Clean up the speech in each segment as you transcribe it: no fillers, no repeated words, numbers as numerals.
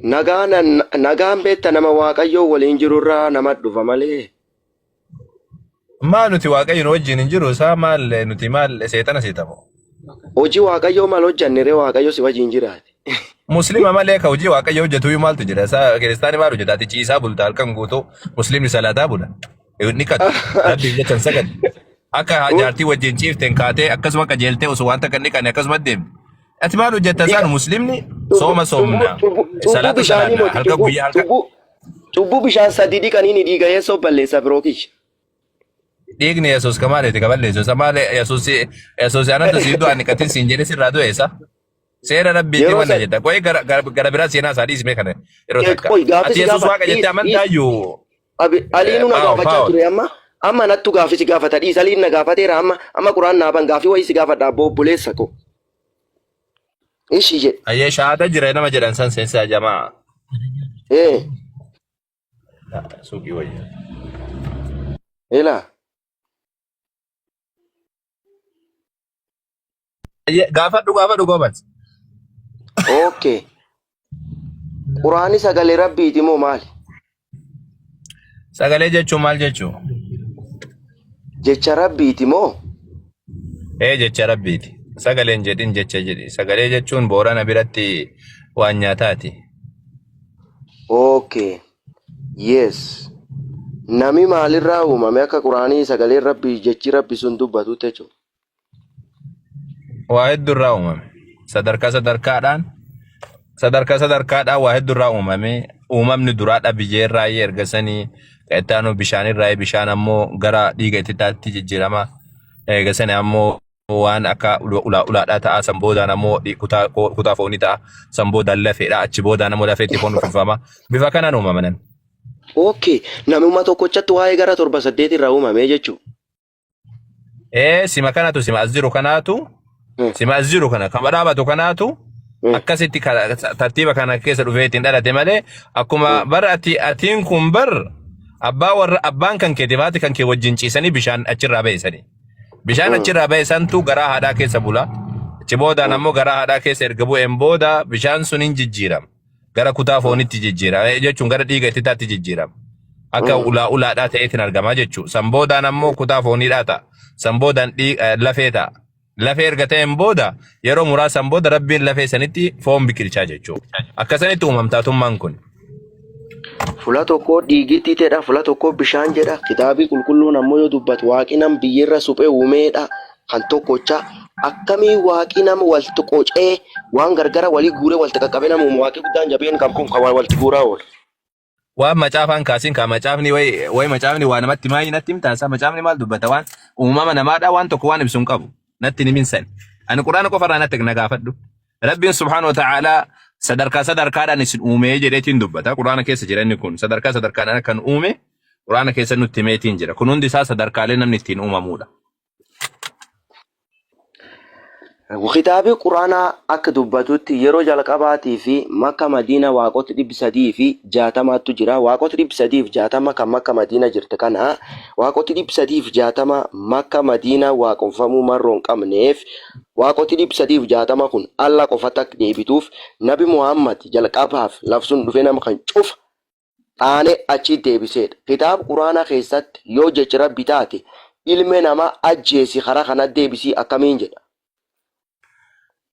Nagaan nagaan beekta nama Waaqayyoo waliin jirurraa nama dhufa malee. Maal nuti Waaqayyo nu wajjin hin jiru isaa maal nuti maal seexana seexamu. Hojii Waaqayyoo maal hojjanne ree Waaqayyo si wajjin jiraate. Muslima malee ka hojii Waaqayyo hojjetu iyyuu maaltu jira? Isaa kiristaani maal hojjeta? Ati ciisaa bulta halkan guutuu muslimni salaataa bula. Ni katu. Rabbiif jecha hin sagadu. Akka jaartii wajjin ciifteen kaatee akkasuma qajeeltee osoo waan takka hin dhiqanne akkasuma deemte. Ati maal hojjetta isaan muslimni sooma soomna. Cubbuu Salaata bishaanii salaanna moti halkan cubbuu guyyaa halkan. cubbuu cubbuu bishaan sadii dhiqanii ni dhiiga yeessoo balleessa biroo kiyya. Dhiigni Yesuus ka maaliiti ka balleessu? Isa maali Yesuus Yesuus anatu sii du'aan dhiqatin siin jedhe sirraa du'e isa? Seera rabbiitti Yeroo wanna san jetta. Qoy gara gara gara biraa seenaa isaa dhiismee kana yeroo takka. qoy gaaffii Ati si Yesuus gaafadha waaqa dhiis jettee dhiis amantaayyuu Abi Aliinuu na paawo gaafachaa paawo. ture amma amma nattu gaaffii si gaafata dhiis Aliin na gaafateera amma amma quraan naa ban gaaffii wayii si gaafadha abboo obboleessa koo. Ishi jedhe. Ayyee shahaada jira nama jedhan san seensaa jamaa. Ee Suuqii wayya. ilaa. Ayyee gaafadhu gaafadhu goobas. Okay. Quraanni sagalee rabbiiti moo maali? Sagalee jechuun maal jechuu? Jecha rabbiiti moo? Ee jecha rabbiiti. Sagaleen jedhin jecha jedhi. Sagalee jechuun Boorana biratti waan nyaataati. Okay. Yes. Nami maalirraa uumame akka quraanii sagaleen rabbii jechi rabbi sun dubbatutti jechuudha. Waa hedduu irraa uumame. Sadarkaa sadarkaadhaan sadarkaa sadarkaadhaan waa hedduu irraa uumame. Uumamni duraa biyyee irraa erga sanii kan itti aanu bishaan irraa bishaan ammoo gara dhiiga ititaatti jijjiirama. Erga sanii ammoo waan akka ulaa ulaadhaa ta'a san boodaan ammoo kutaa kutaa foonii ta'a san boodaan lafeedha achi boodaan ammoo lafeetti foon uffifama. Bifa kanaan uumama namni. Okay. Namuma tokkochatti waa'ee gara torba saddeet irraa uumame jechuudha. Ee sima kanatu sima as jiru kanaatu sima as jiru kana kan dhaabatu kanaatu akkasitti tartiiba kana keessa dhufee ittiin dhalate malee akkuma bara ati atiin kun bar abbaa warra abbaan kan keetiif haati kan kee wajjin ciisanii bishaan achirraa ba'isanii. Bishaan achirraa ba'e santu garaa haadhaa keessa bula. Achi boodaan ammoo garaa haadhaa keessa erga bu'een booda bishaan sun hin jijjiirama. Gara kutaa foonitti jijjiirama jechuun gara dhiiga ititaatti jijjiirama. Akka ulaa ulaadhaa ta'eetiin argama jechuudha. San boodaan ammoo kutaa fooniidhaa ta'a. San boodaan lafee ta'a. Lafee erga ta'een booda yeroo muraasan booda rabbiin lafee sanitti foon biqilchaa jechuudha. Akkasanitti uumamtaatummaan kun. Fula tokko dhiigitti jedha, fula tokko bishaan jedha. Kitaabii qulqulluun ammoo yoo dubbatu waaqi nam biyyerra suphee uumeedha. Kan tokkocha akkamii waaqi nama walti qocee waan gargara walii guuree walti qaqqabee nama uumu waaqi guddaan jabeen kan kun kan walti guuraa oolu. Waan macaafaan kaasin kaa macaafni way way macaafni waa namatti maayii natti himtaa isaa macaafni maal dubbata waan uumama namaadha waan tokko waan ibsu hin qabu natti hin himin sani. Ani quraana qofarraa natti na gaafadhu. Rabbiin subhaanahu wa ta'aalaa sadarkaa sadarkaadhaan isin uumee jedheetiin dubbata. Quraana keessa jira inni kun sadarkaa sadarkaadhaan kan uume quraana keessa nutti himeetiin jira. Kun hundi isaa sadarkaalee namni ittiin uumamuudha. Kitaabi Quraanaa akka dubbatutti yeroo jalqabaatii fi Makka Madiina waaqota 360tu jira. Waaqota 360 kan Makka Madiina jirte kana waaqota 360 Makka Madiina waaqonfamuu marroo hin qabneef waaqoti 360 kun Allah qofatti akka deebituuf Nabi Muhammad jalqabaaf lafsun dhufee nama kan cufa dhaane achi deebiseedha. Kitaaba Quraanaa keessatti yoo jechi Rabbi taate ilme namaa ajjeesi karaa kana deebisii akkamiin jedha?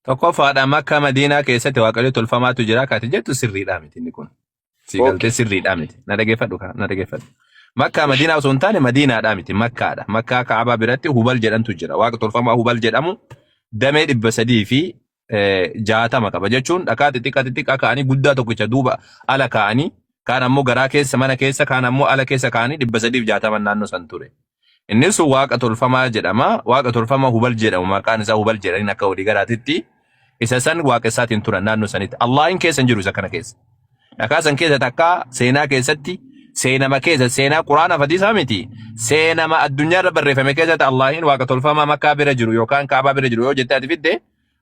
Tokkoffaadha Makka Madiinaa keessatti waaqayyo tolfamaatu jira kaati jettu sirriidhaa miti inni kun. Si galtee sirriidhaa miti. Na dhageeffadhu kaa na dhageeffadhu. Makkaa Madiinaa osoo hin taane Madiinaadhaa miti Makkaadha. Makkaa Kaabaa biratti Hubal jedhamtu jira. Waaqa tolfamaa Hubal jedhamu damee 360 qaba jechuun dhakaa xixiqqaa xixiqqaa kaa'anii guddaa tokkicha duuba ala kaa'anii kaan ammoo garaa keessa mana keessa kaan ammoo ala keessa kaa'anii 360 naannoo san ture. Inni sun waaqa tolfamaa jedhama. Waaqa tolfamaa Hubal jedhamu maqaan isaa Hubal jedhaniin akka walii garaatitti isa san waaqessaatiin turan naannoo sanitti. Allaahin keessa hin jiru isa kana keessa. Dhakaa san keessa takkaa seenaa keessatti seenama keessa seenaa quraana hadiisaa miti seenama addunyaa irra barreeffame keessatti Allaahin waaqa tolfamaa makkaa bira jiru yookaan kaabaa bira jiru yoo jettee ati fidde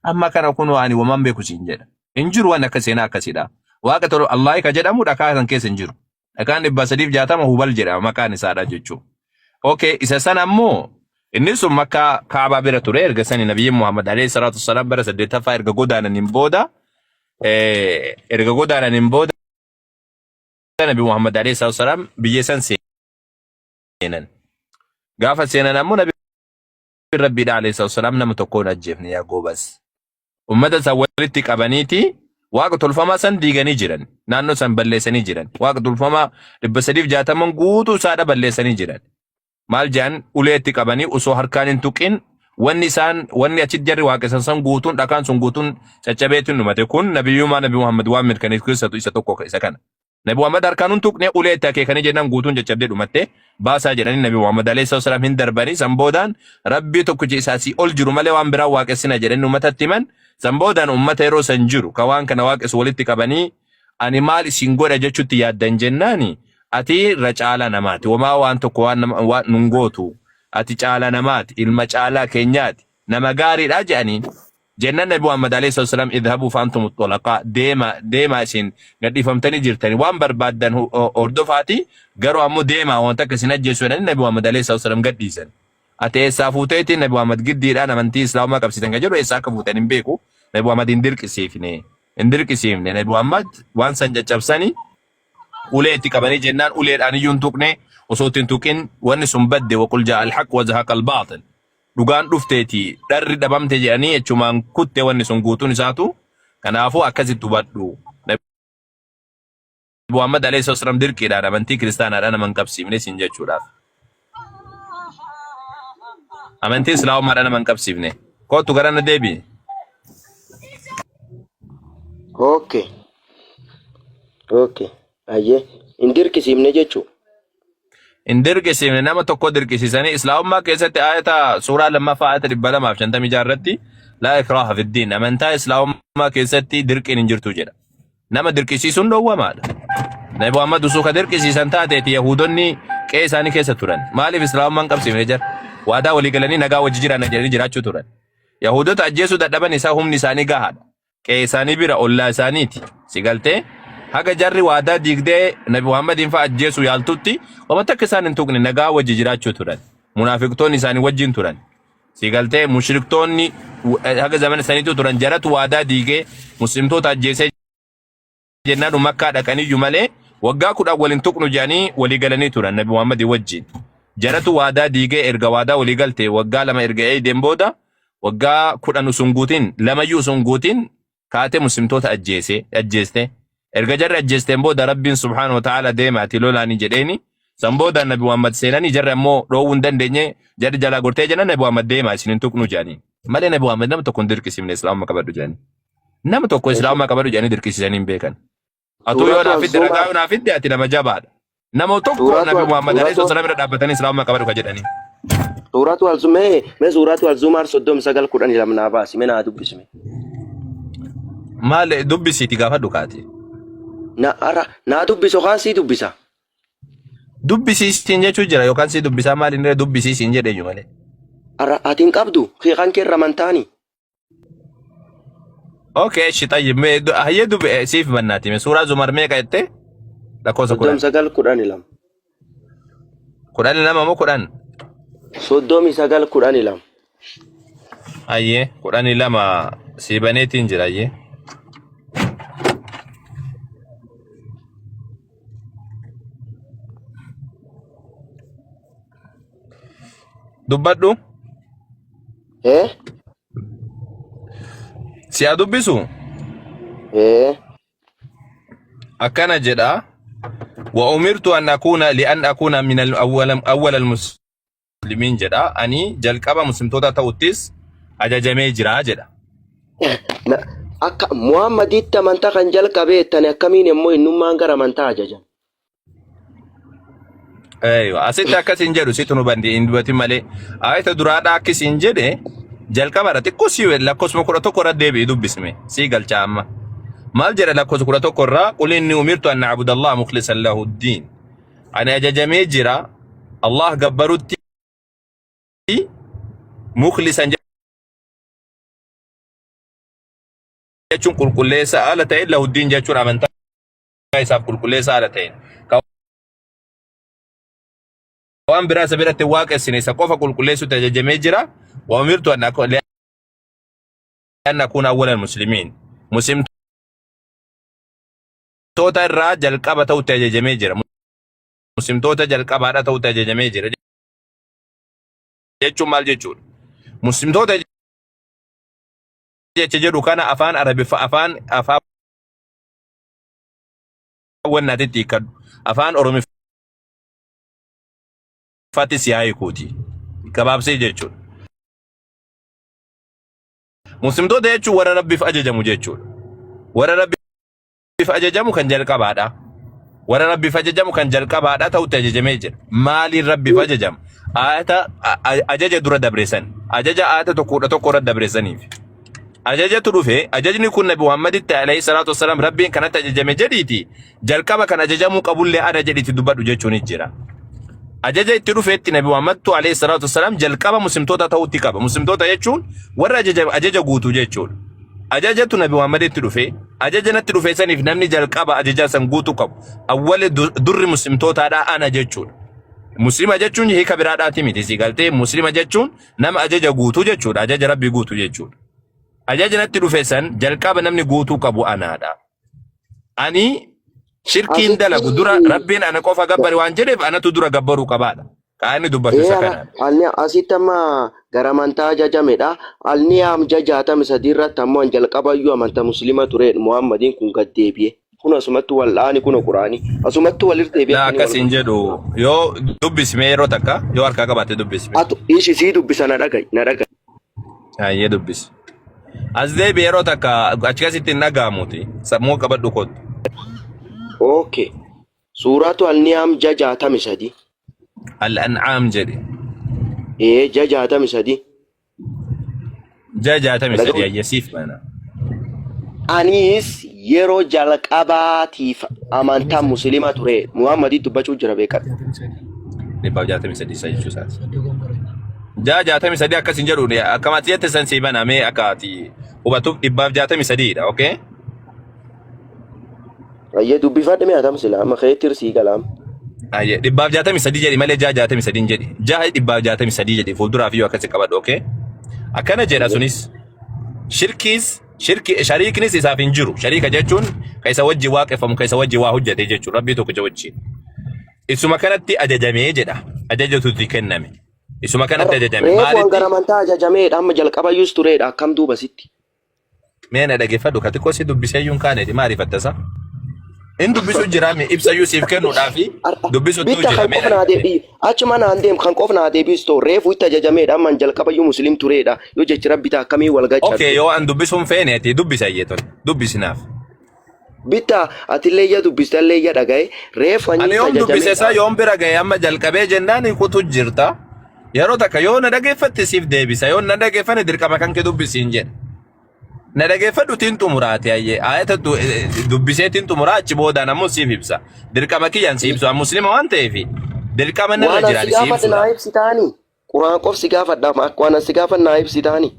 amma kana kunoo ani waman beeku siin jedha. Hin jiru waan akka seenaa akkasiidha. Waaqa tol Allaahi ka jedhamu dhakaa san keessa hin jiru. Dhakaan 360 Hubal jedhama maqaan isaadha jechuudha. Okay, isa sana ammoo inni sun makkaa kaabaa bira ture erga sani nabiyyiin Muhammad alayhi salaatu wassalaam bara saddeettaffaa erga godaananiin booda erga godaananiin booda. Nabi Muhammad alayhi salaatu wasalaam biyya san seenan. Gaafa seenan ammoo Nabi Rabbiidha alayhi salaatu wasalaam nama tokko hin ajjeefne yaa goobas. Ummata san walitti qabaniiti waaqa tolfamaa san diiganii jiran. Naannoo san balleessanii jiran. Waaqa tolfamaa 360 guutuu isaadha balleessanii jiran. Maal jedhan ulee itti qabanii osoo harkaan hin tuqin wanni isaan wanni achitti jarri waaqessan san guutuun dhakaan sun guutuun caccabeetiin dhumate kun nabiyyummaa Nabi Muhammad waan mirkaneessu keessattuu isa tokko isa kana. Nabi Muhammad harkaan hin tuqne ulee itti akeekanii jennaan guutuun caccabdee dhumatte baasaa jedhanii Nabi Muhammad alayhi salaam hin darbanii san boodaan Rabbii tokkicha isaa asii ol jiru malee waan biraa waaqessina jedhanii uummatatti himan san boodaan uummata yeroo san jiru ka waan kana waaqessu walitti qabanii ani maal isin godha jechutti yaaddan jennaani ati irra caalaa namaati homaa waan tokko waan nama waan nun gootu ati caalaa namaati ilma caalaa keenyaati nama gaariidha jedhaniin jennan Nabi Muhammad alayhi salatu wasalam idhabuu faantum xolaqaa deema deemaa isin gadhiifamtanii jirtani waan barbaaddan hordofaati garuu ammoo deemaa wanta akka isin ajjeesu jedhanii Nabi Muhammad alayhi salatu wasalam gadhiisan. Ati eessaa fuuteeti Nabi Muhammad giddiidhaan amantii Islaamaa qabsiisan kan jedhu eessaa akka fuutan hin beeku. Nabi Muhammad hin dirqisiifne. Hin dirqisiifne. Nabi Muhammad waan san caccabsanii ulee itti qabanii jennaan uleedhaan iyyuu hin tuqne osoo itti hin tuqin wanni sun badde waqul jaa alhaq wa zahaqa albaaxil. Dhugaan dhufteeti dharri dhabamte jedhanii jechumaan kutte wanni sun guutuun isaatu kanaafuu akkasitti hubadhu. Nabi Muhammad alayhi salaam dirqiidhaan amantii kiristaanaadhaan nama hin qabsiifne siin jechuudhaaf. Amantii islaamummaadhaan nama hin qabsiifne. Kootu gara na deebi'i. Okay. Okay. Ayyee. Hin dirqisiifne jechuu. Hin dirqisiifne nama tokko dirqisiisanii islaamummaa keessatti ayata suuraa lammaffaa ayata 256 irratti laa ikraaha fiddiin amantaa islaamummaa keessatti dirqiin hin jirtu jedha. Nama dirqisiisuun dhoowwamaadha. Nabi Muhammad osoo ka dirqisiisan taateeti Yahuudonni qe'ee isaanii keessa turan. Maaliif islaamummaa hin qabsiifne jara? Waadaa walii galanii nagaa wajji jiraanna jedhanii jiraachuu turan. Yahuudota ajjeesuu dadhaban isaa humni isaanii gahaadha. Qe'ee isaanii bira ollaa isaaniiti. Si galtee? Haga jarri waadaa diigdee Nabi Muhammadiin fa'a ajjeesuu yaaltutti wama takka isaan hin tuqne nagaa wajji jiraachuu turan. Munaafiqtoonni isaanii wajjin turan. Si galtee mushriktoonni haga zamana saniitu turan jaratu waadaa diigee muslimtoota ajjeesee jennaan Makkaa dhaqaniyyu malee waggaa 10 wal hin tuqnu jedhanii walii galanii turan Nabi Muhammadii wajjin. Jaratu waadaa diigee erga waadaa walii galte waggaa 2 erga eeydeen booda waggaa 10 osoo hin guutin lamayyuu osoo hin guutin kaatee muslimtoota ajjeese ajjeeste. Erga jarri ajjeesteen booda Rabbiin subhaanahu wa ta'ala deemaati lolaani jedheeni. San booda Nabi Muhammad seenanii jarri ammoo dhoowwuu hin dandeenye jarri jalaa gortee jennan Nabi Muhammad deemaa isin hin tuqnu jedhanii. Malee Nabi Muhammad nama tokko hin dirqisiifne islaamummaa qabadhu jedhanii. Nama tokko islaamummaa qabadhu jedhanii dirqisiisanii hin beekan. Atuu yoo Suuratu naa fidde ragaa Al-Zumar yoo naa fidde ati nama jabaadha. Nama tokko Suuratu Nabi Muhammad alayhi Suuratu salaam irra dhaabbatanii islaamummaa qabadhu ka jedhanii. Suuratu Al-Zumar mee Suuratu Al-Zumar 39 12 naa baasi mee naa dubbisi mee. Maal dubbisiiti gaafadhu kaati. Na ara naa dubbisu kaan sii dubbisa. Dubbisiisiin jechuu jira yookaan si dubbisaa maal inni dubbisiisiin jedheenyu malee. Ara ati hin qabdu kan kee irra mantaani. Okay, eshi tayyib. Mee hayyee dubbi siif bannaati. Mee suuraa Zumar meeqa jette? Lakkoofsa Soddomi 10. sagal 12. 12 moo 10? 39 12. Hayyee 12 sii baneetiin jira hayyee. Dubbadhu. Eh? Si haa dubbisu. Eh? Akkana jedha. Wa umirtu an akuna li an akuna min al awwal awwal al muslimiin jedha. Ani jalqaba muslimtoota ta'uttis ajajamee jira jedha. Na, akka Muhammaditti amantaa kan jalqabee jettani akkamiin immoo innummaan gara amantaa ajajan. Eeywa asitti akkas hin jedhu situ nu bandi hin dubatin malee ayata duraadhaa akkas hin jedhe jalqabarra xiqqoo si lakkoofsuma 11 irra deebi'i dubbisme sii galcha amma maal jedha lakkoofsa 11 irraa qul inni umirtu an a'budallaha mukhlisan lahu ddiin ani ajajamee jira Allah gabbarutti mukhlisan jechuun qulqulleessa haala ta'een lahu ddiin jechuun amantaa isaaf qulqulleessa haala ta'een kan waan biraa isa biratti hin waaqessine isa qofa qulqulleessutti ajajamee jira. Wa umirtu an akuuna awwalal muslimiin. Muslimtoota Muslimtoota irraa jalqaba ta'utti ajajamee jira. Muslimtoota jalqabaadha ta'utti ajajamee jira. Jechuun maal jechuudha? Muslimtoota jecha jedhu kana afaan Arabiffa afaan afaan wannaatitti hiikkadhu. Afaan Oromiffaatti si haa hiikuuti. Gabaabsee jechuudha. Muslimtoota jechuun warra Rabbiif ajajamu jechuudha. Warra Rabbiif ajajamu kan jalqabaadha. Warra Rabbiif ajajamu kan jalqabaadha ta'utti ajajamee jira. Maaliin Rabbiif ajajama? Ayata ajaja dura dabreessan. Ajaja ayata 11 irra dabreessaniif. Ajajatu dhufe, ajajni kun Nabi Muhammaditti alayhi salaatu wassalaam Rabbiin kanatti ajajame jedhiiti jalqaba kan ajajamuu qabullee ana jedhiiti dubbadhu jechuun jira. Ajaja itti dhufeetti Nabi Muhammadtu alayhi salaatu wassalaam jalqaba muslimtoota ta'utti qaba. Muslimtoota jechuun warra ajaja, ajaja guutuu jechuudha. Ajajatu Nabi Muhammaditti dhufe, ajaja natti dhufe saniif namni jalqaba ajaja san guutuu qabu. Awwali durri muslimtootaadhaa ana jechuudha. Muslima jechuun hiika biraadhaati miti si galtee muslima jechuun nama ajaja guutuu jechuudha. Ajaja Rabbii guutuu jechuudha. Ajaja natti dhufe san jalqaba namni guutuu qabu anaadha. Ani shirkiin dalagu dura Asitti Rabbiin ana qofa gabbari waan jedheef anatu dura gabbaruu qabaadha. Kaa inni dubbatu ee isa ana kanaadha. alni asitti amma gara amantaa ajajamedha. Alni amja 63 irratti ammoo an jalqabayyuu amanta muslima ture Muhammadiin kun gad deebi'e. Kun asumatti wal'aani kun quraani. Asumatti walir deebi'e Laa akkanii akkas wal hin jedhu yoo dubbisme yeroo takka yoo harkaa qabaatte dubbisme. Atu ishi sii dubbisa na dhaga'i na dhaga'i. Hayyee dubbisi. As deebi yeroo takka achi keessatti hin dhaga'amuuti. Sammuu qabadhu kottu. Okay. Suuratu Al-Ni'am ja 63. Al-An'aam jedhi. Ee ja 63. Ja 63 Dhaga'u. hayyee siif bana. Anis yeroo jalqabaatiif amantaa musliima ture. Muhammadii dubbachuu jira beekadhu. 163 isa jechuu isaati. Ja 63 akkas hin jedhu akkam ati jette san sii bana mee akka ati hubatuuf 163 dha okay. Ayyee dubbifadhe mee atam sila amma keetti sii galaam. Ayyee 163 jedhi malee ja 63 hin jedhi. Ja 163 jedhi fuulduraaf iyyuu akkasi qabadhu okay. Akkana jedha sunis shirkiis shirki shariiknis isaaf hin jiru. Shariika jechuun ka isa wajji waaqeffamu ka isa wajji waa hojjete jechuudha. Rabbii tokkicha wajjin. Isuma kanatti ajajamee jedha. Ajajatu itti kenname. Isuma kanatti Har'a ajajame. reefu Maalitti? hanga amantaa ajajameedha amma jalqabayyuus tureedha akkam duuba sitti. Mee na dhaggeeffadhu ka xiqqoo si dubbisee iyyuu hin kaaneeti maariifatta isa? In dubbisu jira mi ibsayyuu siif kennuudhaafi Har'a dubbisuttuu bitta jira kan mee qofa naa dhaggeeffadhu. deebi achuma naan deem kan qofa naa deebistu reefu itti ajajameedha amma jalqabayyuu musliim tureedha yoo jechi rabbi ta'a akkamii wal Okay gachabde. yoo an dubbisuun feeneeti dubbisa iyyee tole dubbisinaaf. Bitta atillee iyya dubbistallee iyya dhagaye reefu Ani anyi itti yoom dubbise isaa ajajameedha. yoom bira ga'e amma jalqabee jennaan kutu jirta. Yeroo takka yoo na dhageeffatte siif deebisa yoo na dhageeffanne dirqama kan kee dubbisiin jedha. Na dhageeffadhu tiin xumuraati ayyee ayata dubbisee tiin xumuraa achi boodaan ammoo siif ibsa. Dirqama kiyyaan si ibsu an muslima waan ta'eef dirqama narra Waan an jira si ani si gaafadhe ibsuudha. naa ibsitaani. Quraan qof si gaafadha akka waan an si gaafadhe naa ibsitaani.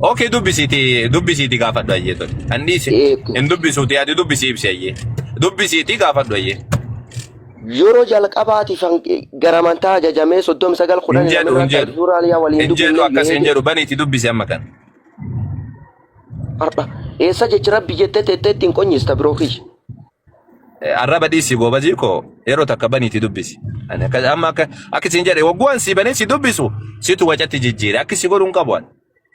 Okay dubbisiiti dubbisiiti gaafadhu ayyee tole. An dhiise Eeku. hin dubbisuuti ati dubbisi ibsi ayyee. Dubbisiiti gaafadhu ayyee. Yeroo jalqabaatiif gara amantaa ajajamee 39 Hin 10 jedhu hin irratti jedhu. suuraa waliin Hin jedhu dubbifne akkas yoo hin jedhu baniiti dubbisi amma kana. Har'a eessa jechi rabbi jettee teettee ittiin qonyista biroo kiyya. Arraba dhiisi goobazii koo yeroo takka baniiti dubbisi. Ani akka amma akka akka isin jedhe wagguwan si banee si dubbisu situ wacatti jijjiire akka si godhuun qabu ani.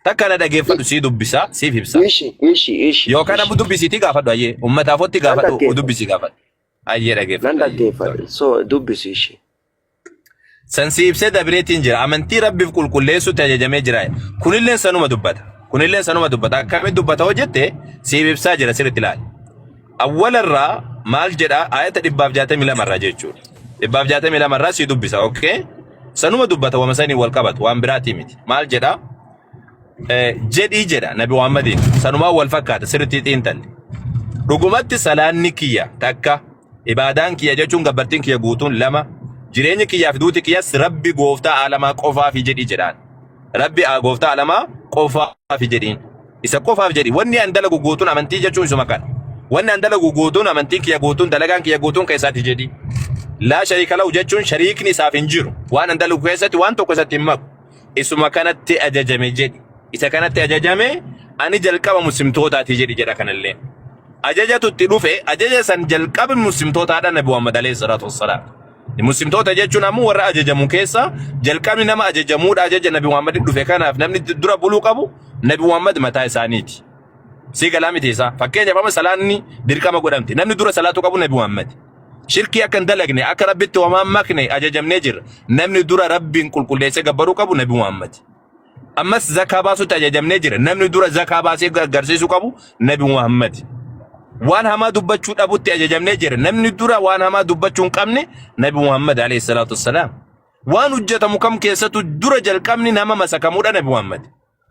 Takka na dhageeffadhu si dubbisa siif ibsa. Ishi ishi ishi Yookaan ishi. ammoo dubbisiitii gaafadhu ayyee ummataaf otti Nan gaafadhu dhaggeeffadha. dubbisi gaafadhu. Ayyee Nan dhageeffadhu ayyee. dhaggeeffadha. So dubbisi ishi. San si ibsee dabreetiin jira. Amantii Rabbiif qulqulleessuutti ajajamee jira. Kunilleen sanuma dubbata. Kunilleen sanuma dubbata. Akkamitti dubbata hoo jette siif ibsaa jira sirriitti ilaali. Awwalarraa maal jedha ayata 162 irraa jechuudha. 162 irraa si dubbisa okay? Sanuma dubbata wama sanii wal qabatu waan biraatii miti. Maal jedha? Jedhii jedha Nabi Muhammadiin sanumaan wal fakkaata sirriitti xiinxalli. Dhugumatti salaanni kiyya takka ibaadaan kiyya jechuun gabbartiin kiyya guutuun lama jireenyi kiyyaa fi duuti kiyyas Rabbi gooftaa aalamaa qofaafi jedhii jedhaan. Rabbi gooftaa aalamaa qofaafi jedhiin. Isa qofaaf jedhi wanni an dalagu guutuun amantii jechuun isuma kana. Wanni an dalagu guutuun amantiin kiyya guutuun dalagaan kiyya guutuun keessaati jedhi. Laa shariika lahu jechuun shariikni isaaf hin jiru. Waan an dalagu keessatti waan tokko isatti hin maku. Isuma kanatti ajajame jedhi. Isa kanatti ajajame ani jalqaba muslimtootaati jedhi jedha kanallee. Ajajatu itti dhufe ajaja san jalqabni muslimtootaadha Nabi Muhammad alayhi salaatu wassalaam. Muslimtoota jechuun ammoo warra ajajamu keessa jalqabni nama ajajamuudha ajaja Nabi Muhammad dhufe kanaaf namni dura buluu qabu Nabi Muhammad mataa isaaniiti. Sii galaa miti isaa. Fakkeenyaaf amma salaanni dirqama godhamte. Namni dura salaatu qabu Nabi Muhammad. Shirkii akka hin dalagne akka Rabbitti homaa hin makne ajajamnee jirra. Namni dura Rabbiin qulqulleessee gabbaruu qabu Nabi Muhammad. Ammas zakaa baasutti ajajamnee jira. Namni dura zakaa baasee agarsiisuu qabu Nabi Muhammad. Waan hamaa dubbachuu dhabutti ajajamnee jira. Namni dura waan hamaa dubbachuu hin qabne Nabi Muhammad alayhi salaatu wassalaam. Waan hojjetamu kam keessattuu dura jalqabni nama masakamuudha Nabi Muhammad.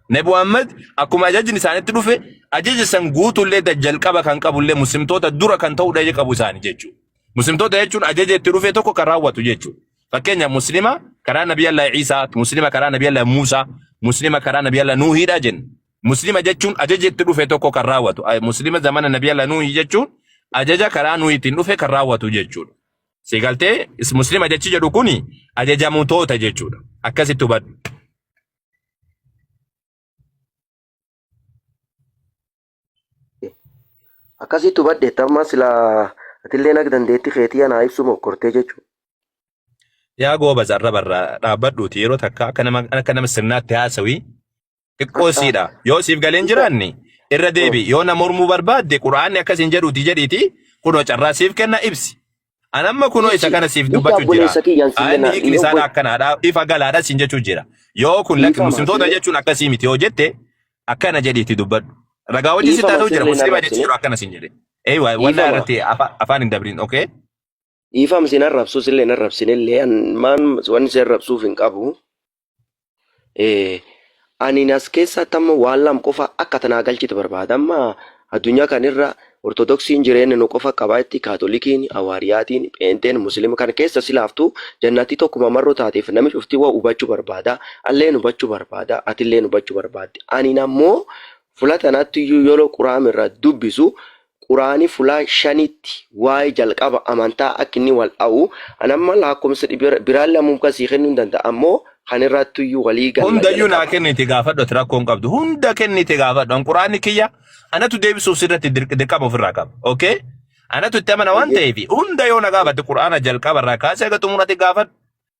Nabi Muhammad akkuma ajajni isaanitti dhufe ajaja san guutuullee jalqaba kan qabullee muslimtoota dura kan ta'uudha qabu isaani jechuudha. Muslimtoota jechuun ajaja itti dhufe tokko kan raawwatu jechuudha. Fakkeenyaaf muslima karaa Nabi Allah Iisaa, muslima karaa Nabi Allah Muusaa, muslima karaa Nabi Allah Nuuhiidha jenna. Muslima jechuun ajaja itti dhufe tokko kan raawwatu. Muslima zamana Nabi Allah Nuuhii jechuun ajaja karaa Nuuhiitiin dhufe kan raawwatu jechuudha. Si galtee muslima jechi jedhu kuni ajajamtoota jechuudha. Akkasitti hubadhu. Akkasitti hubadhe amma sila atillee nag dandeetti keetii anaa ibsu mokkortee jechuudha. Yaa goobaz arraba irraa dhaabbadhuuti yeroo takka akka nama sirnaatti haasawii xiqqoo siidha. Yoo siif galeen jiraanne irra deebi. Yoo na mormuu barbaadde quraanni akkas hin jedhuuti jedhiiti kunoo carraa siif kenna ibsi. An amma kunoo isa Ibsi kana siif hiika dubbachuu jira. obboleessa kiyyaan sillee Ayanni na hiikni isaadha akkanaadha. Ifa galaadha siin jechuu jira. Yoo kun lakki dhiifama muslimtoota sillee jechuun akkasii miti yoo jette akkana jedhiitti dubbadhu. Ragaa wajjin sitti dhiifama haasa'u jira. sillee na Muslima jechi arrabsine jiru akkana siin jedhe. Eeywa wannaa dhiifama irratti afaan hin dabrin okay? dhiifama sin arrabsu sillee na arrabsine illee an maan wanni si arrabsuuf hin qabu. Eh, ani as keessatti amma waan lam qofa akka tanaa galchite barbaada. Amma addunyaa kanirra ortodoksiin jireenya nu qofa qabaa itti kaatolikiin, hawaariyaatiin, pheenxeen, musliima kan keessa silaaftu jannatti tokkuma marroo taateef namni cufti waa hubachuu barbaada. Alleen hubachuu barbaada. Atilleen hubachuu barbaaddi. Ani ammoo fula tanatti iyyuu yeroo quraama irraa dubbisu quraani fulaa shanitti waa'ee jalqaba amantaa akka inni wal dha'u an amma lakkoomsa biraan lamuun sii kennuu hin danda'a ammoo kan irratti iyyuu walii galla Hundayyuu naa jalqaba. kennite gaafadhu ati rakkoo hin qabdu. Hunda kennite gaafadhu. An quraanni kiyya anatu deebisuuf sirratti dirqama ofirraa qaba. Okay? Anatu itti amana waan ta'eef hunda yoo na gaafatte quraana jalqaba irraa kaasee haga xumuratti gaafadhu.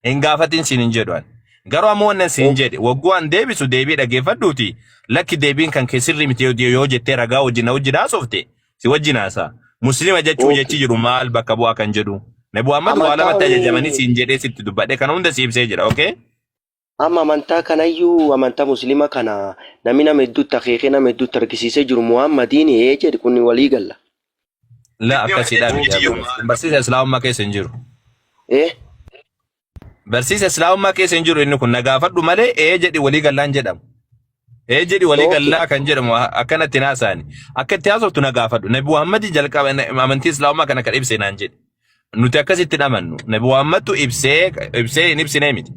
Hin gaafatin siin hin jedhu ani. Garuu ammoo wannan siin jedhe wagguu an deebisu deebii dhaggeeffadhuuti lakki deebiin kan kee sirrii miti yoo jettee ragaa wajjin na wajjin haasofte si wajjin haasaa. Muslima jechuun jechi jedhu maal bakka bu'aa kan jedhu. Nabi Muhammad waa lamatti ajajamanii Amantaan siin jedhee sitti dubbadhe kana hunda si ibsee jira okay? amma amantaa kanayyuu amantaa musliima kana namni nama hedduutti akeekee nama hedduutti argisiisee jiru Muhammadiin ee jedhe kun walii galla. La akkasiidha miti yaa goobas. Barsiisa Islaamummaa keessa hin jiru. Eh Barsiisa Islaamummaa keessa hin jiru inni kun na gaafadhu malee ee jedhi walii gallaan jedhamu. Ee jedhi walii okay. gallaa kan jedhamu akkanatti hin haasa'ani. Akka itti haasoftu na gaafadhu. Nabi Muhammad jalqaba amantii Islaamummaa kana kan ibse naan jedhe. Nuti akkasitti hin amannu. Nabi Muhammadtu ibsee ibsee hin ibsinee miti.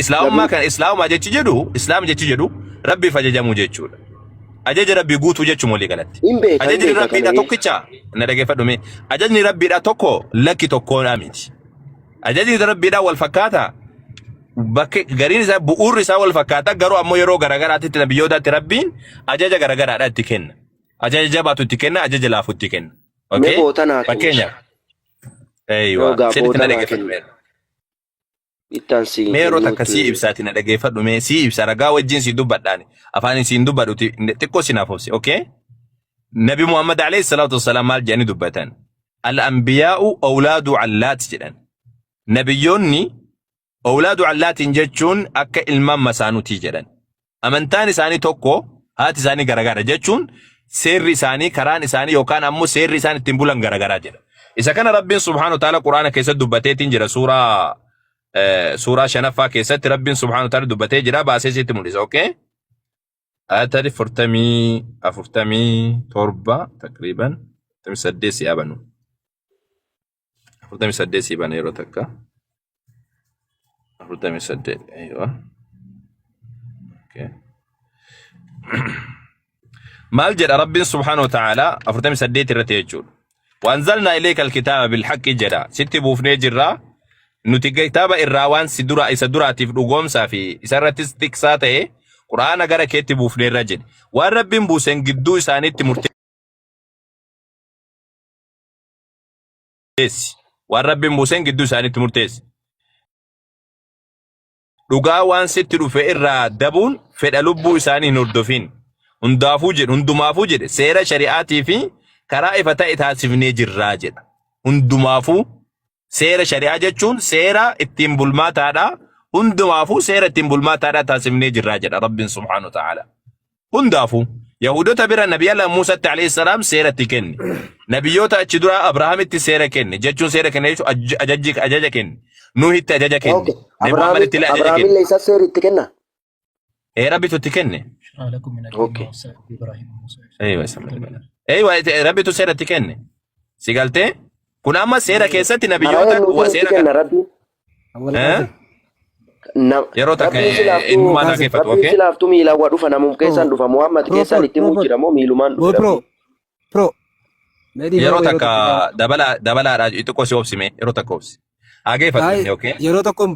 Islaamummaa Nabi kana Islaamummaa jechi jedhu Islaam jechi jedhu Rabbiif ajajamuu jechuudha. Ajaja Rabbii guutuu jechuun walii galatti. hin beeka hin Ajajni beeka Rabbiidha kana ee. tokkicha na dhaggeeffadhu mee. Ajajni Rabbiidha tokko lakki tokkoodha miti. Ajajni Rabbiidha wal fakkaataa. Bakki gariin isaa bu'uurri isaa wal fakkaata garuu ammoo yeroo garaagaraatti nabiyyootatti Rabbiin ajaja garaagaraadha itti kenna. Ajaja jabaatu itti kenna, ajaja laafu itti kenna. Mee Okay? boota naa kenni. Fakkeenyaaf. Eeywa. Yoogaa Sirriitti boota na naa dhaggeeffadhu kenni. mee. Ittaan si Mee yeroo takka sii kennuutti. ibsaati na dhaggeeffadhu mee sii ibsa ragaa wajjin sii dubbadhaani afaan siin dubbadhuti xiqqoo si naaf obsi okay? Nabi Muhammad alayhi salaatu wassalaam maal jedhanii dubbatan? Al-anbiyaa'u awlaadu allaat jedhan. Nabiyyoonni awlaadu allaatiin jechuun akka ilmaan masaanutii jedhan. Amantaan isaanii tokko haati isaanii garagara jechuun seerri isaanii karaan isaanii yookaan ammoo seerri isaan ittiin bulan garagaraa jedha. Isa kana Rabbiin subhaanahu wa ta'ala Quraana keessatti dubbateetiin jira suuraa suuraa shanaffaa keessatti Rabbiin subhaanahu wa ta'ala dubbatee jira baasee sitti mul'isa. Okay? Ayatari 47 takriiban 48 si abanu. 48 si bana yeroo takka. 48 aywa. Okay. Maal jedha Rabbiin subhaanahu wa ta'ala 48 irratti jechuudha. Waanzalnaa ilayka alkitaaba bilhaqqi jedha. Sitti buufnee jirra. Nuti kitaaba irraa waan si dura isa duraatiif dhugoomsaa fi isa irrattis tiksaa ta'e Qur'aana gara keetti buufneerra jedhe. Waan Rabbiin buuseen gidduu isaaniitti murtee Murteessi. Waan Rabbiin buuseen gidduu isaaniitti murteessi. Dhugaa waan sitti dhufe irraa dabuun fedha lubbuu isaanii hin hordofin. Hundaafuu jedhe, hundumaafuu jedhe, seera shari'aatii fi karaa ifa ta'e taasifnee jirraa jedha. Hundumaafuu seera shari'aa jechuun seera ittiin bulmaataadha. Hundumaafuu seera ittiin bulmaataadha taasifnee jirraa jedha Rabbiin subhaanahu wa ta'ala. Hundaafuu Yahuudota bira Nabiyallah Muusatti alayhi salaam seera itti kenne. Nabiyyoota achi duraa Abrahaamitti seera kenne. Jechuun seera kenne jechuun ajaja kenne. Nuhitti ajaja kenne. Okay. Nabi Muhammaditti illee ajaja kenne. Abrahaamillee isa seera itti kenna. Ee Rabbitu itti kenne. Okay. Eeywa Eeywa Rabbitu seera itti kenne. Si galtee? Kun amma seera keessatti Karaa nabiyyoota eenyuutiin itti seera kenna kana. Rabbiin? Awwal Eh? Qaasim. Yeroo takka Rabbiin silaaftuu innumaan Qaasim. dhaggeeffatu. Rabbiin Okay? silaaftuu miilaan waa dhufa namum Pro. keessaan dhufa Muhammad Pro keessaan pro itti pro himuu pro. jira moo miilumaan dhufe Boo pro Rabbiin? pro. Mee dhiifama Yeroo yeroo takka tokko dabalaadha xiqqoo si obsime yeroo takka obsi. Dhaggeeffatu Ay inni okay? yeroo tokkoon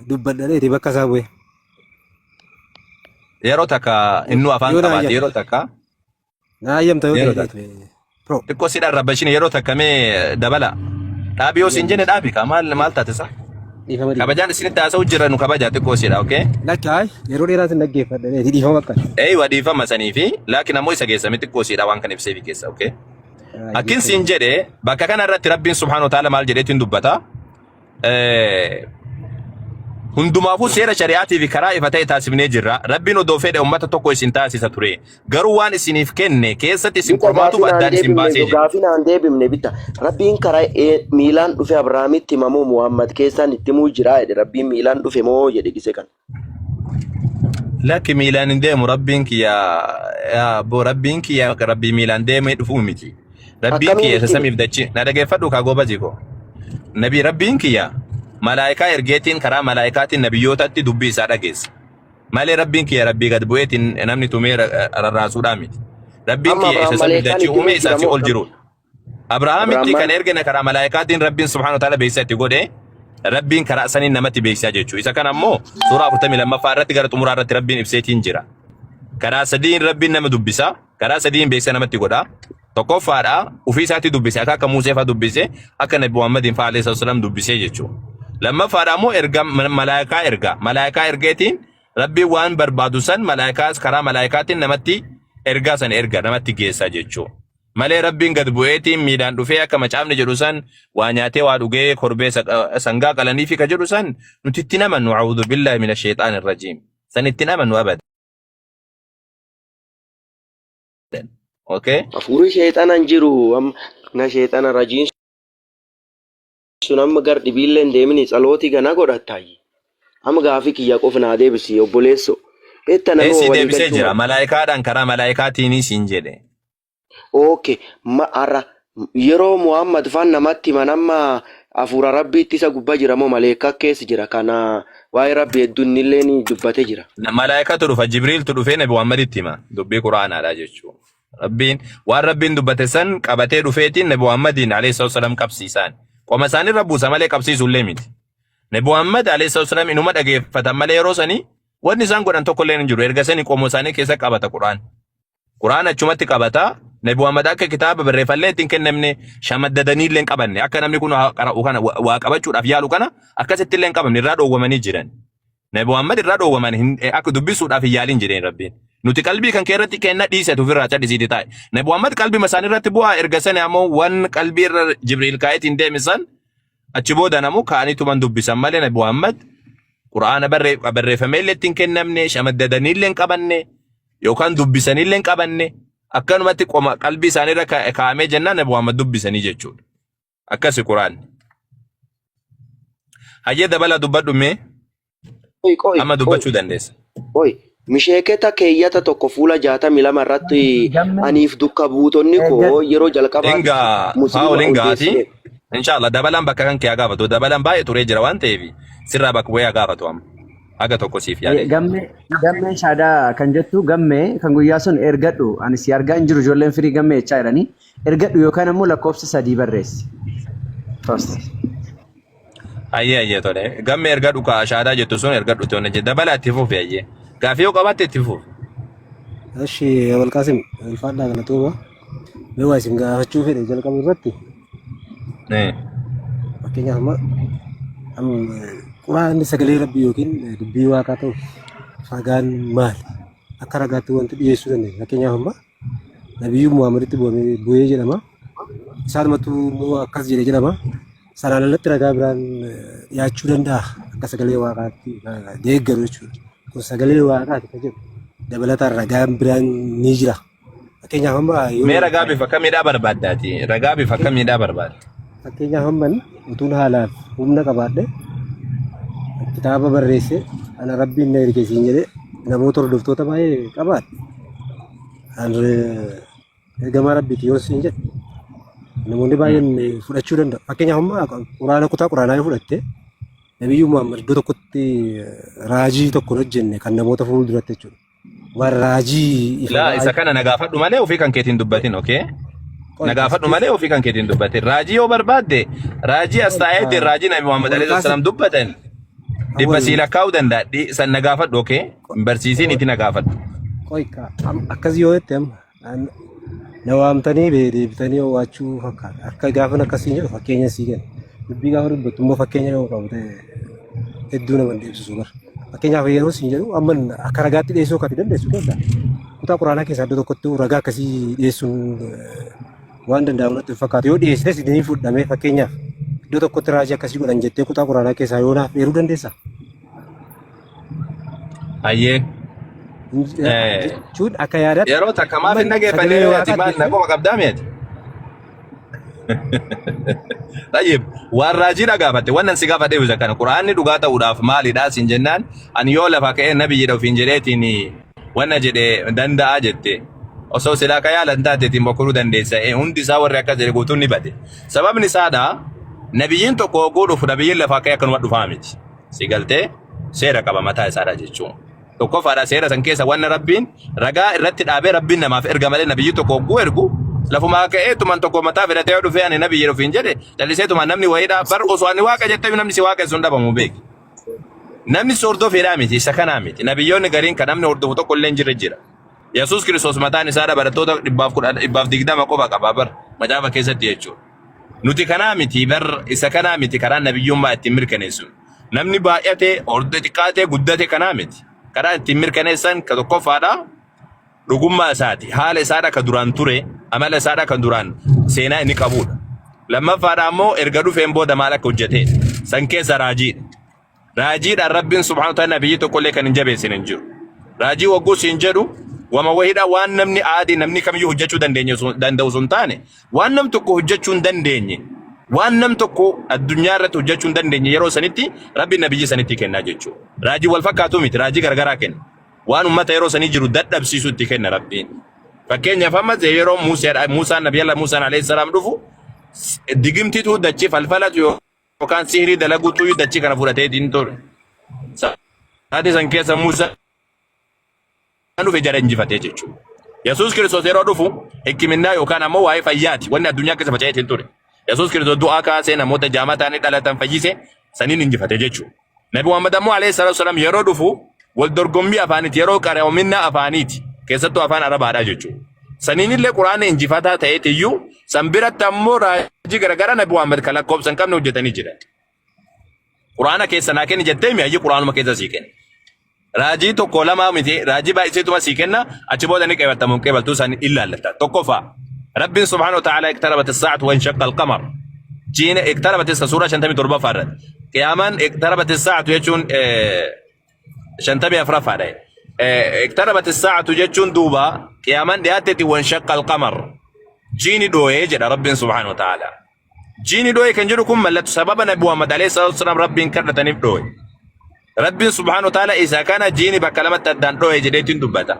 dubbadhadheeti bakka isaa bu'e. Yeroo takka innuu afaan Yoo naa qabaate hayyamta. yeroo takka Naa hayyamta yoo yeroo ta'e takka. dheetu. Pro. Xiqqoo si dharrabbashine yeroo takka mee dabala. Dhaabi yoo siin jenne dhaabi kaa maal maal taate sa? Dhiifama dhiifama. Kabajaan isinitti haasa'u jirra nu kabajaa xiqqoo siidha okay? Lakki ay yeroo dheeraa sin dhaggeeffadhadheeti dhiifama bakka. Eeywa dhiifama sanii fi laakiin ammoo isa geessame xiqqoo siidha waan kan ibseefi keessa okay? Akkin siin jedhe bakka kana irratti Rabbiin subhaanahu wa ta'ala maal jedheetiin dubbata? Hundumaafuu seera shari'aatii fi karaa ifa ta'e taasifnee jirra. Rabbiin odoo fedhe ummata tokko isin taasisa ture. Garuu waan isiniif kenne keessatti isin Bita qormaatuuf gaafii naan addaan isin deebifne baasee jedhe. gaafii naan deebifne bita. Rabbiin karaa miilaan dhufe Abrahaamitti himamoo Muhammad keessaan itti himuu jira jedhe Rabbiin miilaan dhufe moo jedhe gise kana. Lakki miilaan hin deemu Rabbiin kiyya yaa abbo Rabbiin kiyya Rabbii miilaan deemee dhufuu miti. Rabbiin Akkamiin kiyya isa itti samiif dachii na dhageeffadhu kaa goobazii koo. Nabi Rabbiin kiyya malaayikaa ergeetiin karaa malaayikaatiin nabiyyootatti dubbii isaa dhageessa. Malee Rabbiin kiyya Rabbii gad bu'eetiin namni tumee rarraasuudhaa miti. Rabbiin Amma kiyya Abrahaam isa samiif maleekaan dachii itti uume himuu isaa jira si moo ol akkam? jirudha. Abrahaamitti Abrahaam kan ergine karaa malaayikaatiin Rabbiin subhaanahu wa ta'ala beeksisa itti godhe Rabbiin karaa saniin namatti beeksisaa jechuudha. Isa kana ammoo suuraa 42ffaa irratti gara xumuraa irratti Rabbiin ibseetiin jira. Karaa sadiin Rabbiin nama dubbisa. Karaa sadiin beeksisa namatti godha. Tokkoffaadha ofii isaatti dubbise akka akka Musee fa'aa dubbise akka Nabi Muhammadiin fa'aa alayhi salaam dubbisee jechuudha. Lammaffaadha ammoo erga malaayikaa erga. Malaayikaa ergeetiin Rabbiin waan barbaadu san malaayikaas karaa malaayikaatiin namatti ergaa san erga namatti geessa jechuudha. Malee Rabbiin gad bu'eetiin miilaan dhufee akka macaafni jedhu san waa nyaatee waa dhugee korbee sangaa qalaniifi ka jedhu san nuti itti hin amannu a'uudhu billaahi mina sheexaani rajiim san itti hin amannu abadan. Okay? Hafuurri sheexana hin jiru amma na sheexana rajiin sun amma gar dhibiillee hin deemini tsalootii gana godhattaayyi. Amma gaafii kiyya qofa naa deebisi obboleesso. Beetta nama Eessi walii deebisee galchuu jira mala. malaayikaadhaan karaa malaayikaatiinii siin jedhe. Okay ma arra yeroo Muhammad faan namatti himan amma hafuura rabbiitti isa gubbaa jira moo maleekaa keessa jira kana waa'ee rabbi hedduu innillee ni dubbate jira. Malaayikatu dhufa Jibriiltu dhufee Nabi Muhammaditti hima dubbii Qur'aanaadha jechuudha. Rabbiin waan Rabbiin dubbate san qabatee dhufeetiin Nabi Muhammadiin alayhi salaatu wasalaam qabsiisaan. Qoma isaanii irra buusa malee qabsiisu illee miti. Nabi Muhammad alayhi salaatu wasalaam inuma dhageeffatan malee yeroo sanii wanni isaan godhan tokko illee hin jiru. Erga sanii qomoo isaanii keessa qabata Qur'aan. Qur'aan achumatti qabata. Nabi Muhammad akka kitaaba barreeffallee ittiin kennamne shamaddadanii illee hin qabanne. Akka namni kun qara'u kana waa qabachuudhaaf yaalu kana akkasitti illee hin qabamne irraa dhoowwamanii jiran. Nabi Muhammad irraa dhoowwaman akka dubbisuudhaaf hin yaalin jedheen Rabbiin. Nuti qalbii kan kee irratti kenna dhiisatu ofirraa cal'isiiti taa'e. Nabi Muhammad qalbii isaanii irratti bu'aa erga sani ammoo waan qalbii irra Jibriil kaa'eetiin deeme san achi booda namu ka'anii tuman dubbisan malee Nabi Muhammad Qur'aana barreeffamee illee ittiin kennamne shamaddadanii illee hin qabanne yookaan dubbisanii illee hin qabanne akkanumatti qoma qalbii isaanii irra kaa'amee jennaan Nabi Muhammad dubbisanii jechuudha. Akkasi Qur'aanni. Hayyee dabala dubbadhu mee Qoy qoy amma qoy dubbachuu dandeessa. qoy misheeketa keeyyata tokko fuula 62 irratti Gammee aniif dukka buutonni koo eeggadhu. yeroo jalqabaatiif Inga muslima faawul ingaati. odeessine. Inshallah dabalaan bakka kan kee haa gaafatu. Dabalaan baay'ee turee jira waan ta'eef sirraa bakka bu'ee haa gaafatu amma. Haga tokko siif yaadee jira. Gammee gammee shaadaa kan jettu gammee kan guyyaa sun ergadhu ani si argaa hin jiru ijoolleen firii gammee jechaa jiranii ergadhu yookaan ammoo lakkoofsa 3 barreessi. First. Ayyee ayyee tole. Gammee ergadhu ka shaadaa jettu sun ergadhu tole jedhe. Dabalaa itti fufi ayyee. Gaafii yoo qabaatte itti fufi. Eshi Abalqaasim ulfaadhaa galatooma. Mee waa isin gaafachuu fedhe jalqaba irratti. Fakkeenyaaf amma amma quraanni sagalee rabbii yookiin dubbii waaqaa ta'uuf ragaan maali? Akka ragaatti wanti dhiyeessuu dandeenya. Fakkeenyaaf amma Nabiyyuu Muhammaditti bu'ee jedhama. Isaanumatu immoo akkas jedhe jedhama. Sanaan alatti ragaa biraan dhiyaachuu danda'a. Akka sagalee waaqaatti deeggaru jechuudha. Kun sagalee waaqaati kan jedhu dabalataan ragaan biraan ni jira. Fakkeenyaaf amma yoo Mee ragaa bifa kamiidhaa barbaaddaati? Ragaa bifa kamiidhaa barbaadda? Fakkeenyaaf amma utuun haalaaf humna qabaadhe kitaaba barreesse ana rabbiin na erge siin jedhee namoota hordoftoota baay'ee qabaadhe. An ergamaa rabbiiti yoo siin jedhe namoonni baay'een fudhachuu danda'u. Fakkeenyaaf amma quraana kutaa quraanaa yoo fudhatte Nabiyyuu Muhammad iddoo tokkotti raajii tokko hin hojjenne kan namoota fuulduratti jechuudha. Waan raajii ifa Laa ba'aa isa kana na gaafadhu malee ofii kan keetiin dubbatin, okay? qoy Na gaafadhu malee ofii kan keetiin dubbatin. Raajii yoo barbaadde raajii as taa'eetiin raajii Nabi Muhammad wal alayhi kaasa salaam dubbatan dhibba awwal sii lakkaa'uu danda'a. San na gaafadhu, okay? Hin barsiisiin itti na gaafadhu. Qoy ka akkas yoo jette amma na waamtanii deebitanii owwaachuu fakkaata. Akka gaafan akkasiin jedhu fakkeenya sii kenna. Dubbii gaafa dubbattu immoo fakkeenya yoo qabu ta'e hedduu nama hin deebisisu bara. Fakkeenyaaf yeroo siin jedhu amma akka ragaatti dhiyeessuu akka ati dandeessu keessaa kutaa quraanaa keessaa iddoo tokkotti ragaa akkasii dhiyeessuun waan danda'amu natti hin fakkaatu. Yoo dhiyeessites ni fudhamee fakkeenyaaf iddoo tokkotti raajii akkasii godhan jettee kutaa quraanaa keessaa yoo naaf eeruu dandeessaa? Hayyee. Jechuun akka yaadaatti Yeroo takka maaf amma hin dhageeffanne sagalee ati waaqaati maal jettee nagoma qabdaa mi'ati? Tayyib, waan raajiidha gaafatte, wannan si gaafadhe isa kana. Qur'aanni dhugaa ta'uudhaaf maalidha siin jennaan, ani yoo lafa ka'ee nabiyyiidha ofiin jedheetiin wanna jedhe danda'aa jette. Osoo silaa ka yaalan taateetiin mokoruu dandeessa. Hundi isaa warri akkas jedhe guutuun ni bade. Sababni isaadha, nabiyyiin tokko hogguu dhufu nabiyyiin lafaa ka'ee akkanuma dhufaa miti. Si galtee seera qaba mataa isaadha jechuun. Tokkoffaadha seera san keessa wanna Rabbiin ragaa irratti dhaabee Rabbiin namaaf erga malee nabiyyi tokko hogguu ergu lafumaa ka'ee tuman tokko mataa fidhatee yoo dhufee ani nabiyyi ofiin jedhe callisee tuman namni wayiidha bar osoo ani waaqa jettee namni si waaqessu hin dhabamu beeki. Namni si hordofeedhaa miti isa kanaa miti nabiyyoonni gariin kan namni hordofu tokko illee hin jirre jira. Yesuus Kiristoos mataan isaadha barattoota 120 qofa qaba bar macaafa keessatti jechuudha. Nuti kanaa miti bar isa kanaa miti karaan nabiyyummaa ittiin mirkaneessu. Namni baay'ate, hordee xiqqaate, guddate kanaa miti. Karaa ittiin mirkaneessan ka tokkoffaadha dhugummaa isaati. Haala isaadha ka duraan ture, amala isaadha kan duraan seenaa inni qabudha. Lammaffaadha ammoo erga dhufeen booda maal akka hojjetedha. San keessa raajiidha. Raajiidhaan Rabbiin subhaanahu wa ta'ala nabiyyi tokkollee kan hin jabeessine hin jiru. Raajii wagguu siin jedhu wama wahiidha waan namni aadii namni kamiyyuu hojjechuu dandeenye danda'u sun taane waan nam tokko hojjechuu hin dandeenye waan nam tokko addunyaa irratti hojjechuu hin dandeenye yeroo sanitti Rabbiin nabiyyi sanitti kennaa jechuudha. Raajii wal fakkaatu miti raajii garagaraa kenna. Waan ummata yeroo sanii jiru dadhabsiisu itti kenna Rabbiin. Fakkeenyaaf amma yeroo Muusaan nabiyyi Muusaan alayhi salaam dhufu digimtitu dachii falfalatu yookaan sihrii dalaguutu dachii kana fudhateetiin ture. Sa'aatii san keessa Muusaan dhufe jara injifatee jechuudha. Yesuus Kiristoos yeroo dhufu hikiminnaa yookaan ammoo waa'ee fayyaati wanni addunyaa keessa faca'eetiin ture. Yesuus Kiristoos du'aa kaasee namoota jaamaa ta'anii dhalatan fayyise saniin injifate jechuudha. Nabi Muhammad ammoo alayhi salaatu wasalaam yeroo dhufu wal dorgommii afaaniiti yeroo qaroominna afaaniiti keessattuu afaan Arabaadhaa jechuudha. Saniin illee quraana injifataa ta'eetiyyuu san biratti ammoo raajii garaagaraa Nabi Muhammad kan lakkoofsa hin qabne hojjetanii jiran. Quraana keessa naa kenni jettee mi'ayyi quraanuma keessa sii kenna. Raajii tokko lama miti raajii baay'iseetuma sii kenna achi booda ni qeebaltamu hin qeebaltuu san ilaallata. Tokkoffaa Rabbiin subhaanahu wa ta'ala iqtarabat as-sa'atu wa inshaqqa al-qamar. Jiina iqtarabat isa suuraa 57 irratti. Qiyaamaan iqtarabat as-sa'atu jechuun 54ffaadha. Iqtarabat as-sa'atu jechuun duuba qiyaamaan dhiyaatteeti wa inshaqqa al-qamar. Jiini dhoo'ee jedha Rabbiin subhaanahu wa ta'ala. Jiini dhoo'e kan jedhu kun mallattoo sababa Nabi Muhammad alayhi salaatu wasalaam Rabbiin kadhataniif dhoo'e. Rabbiin subhaanahu wa ta'ala isa kana jiini bakka lamatti addaan dhoo'e jedheetiin dubbata.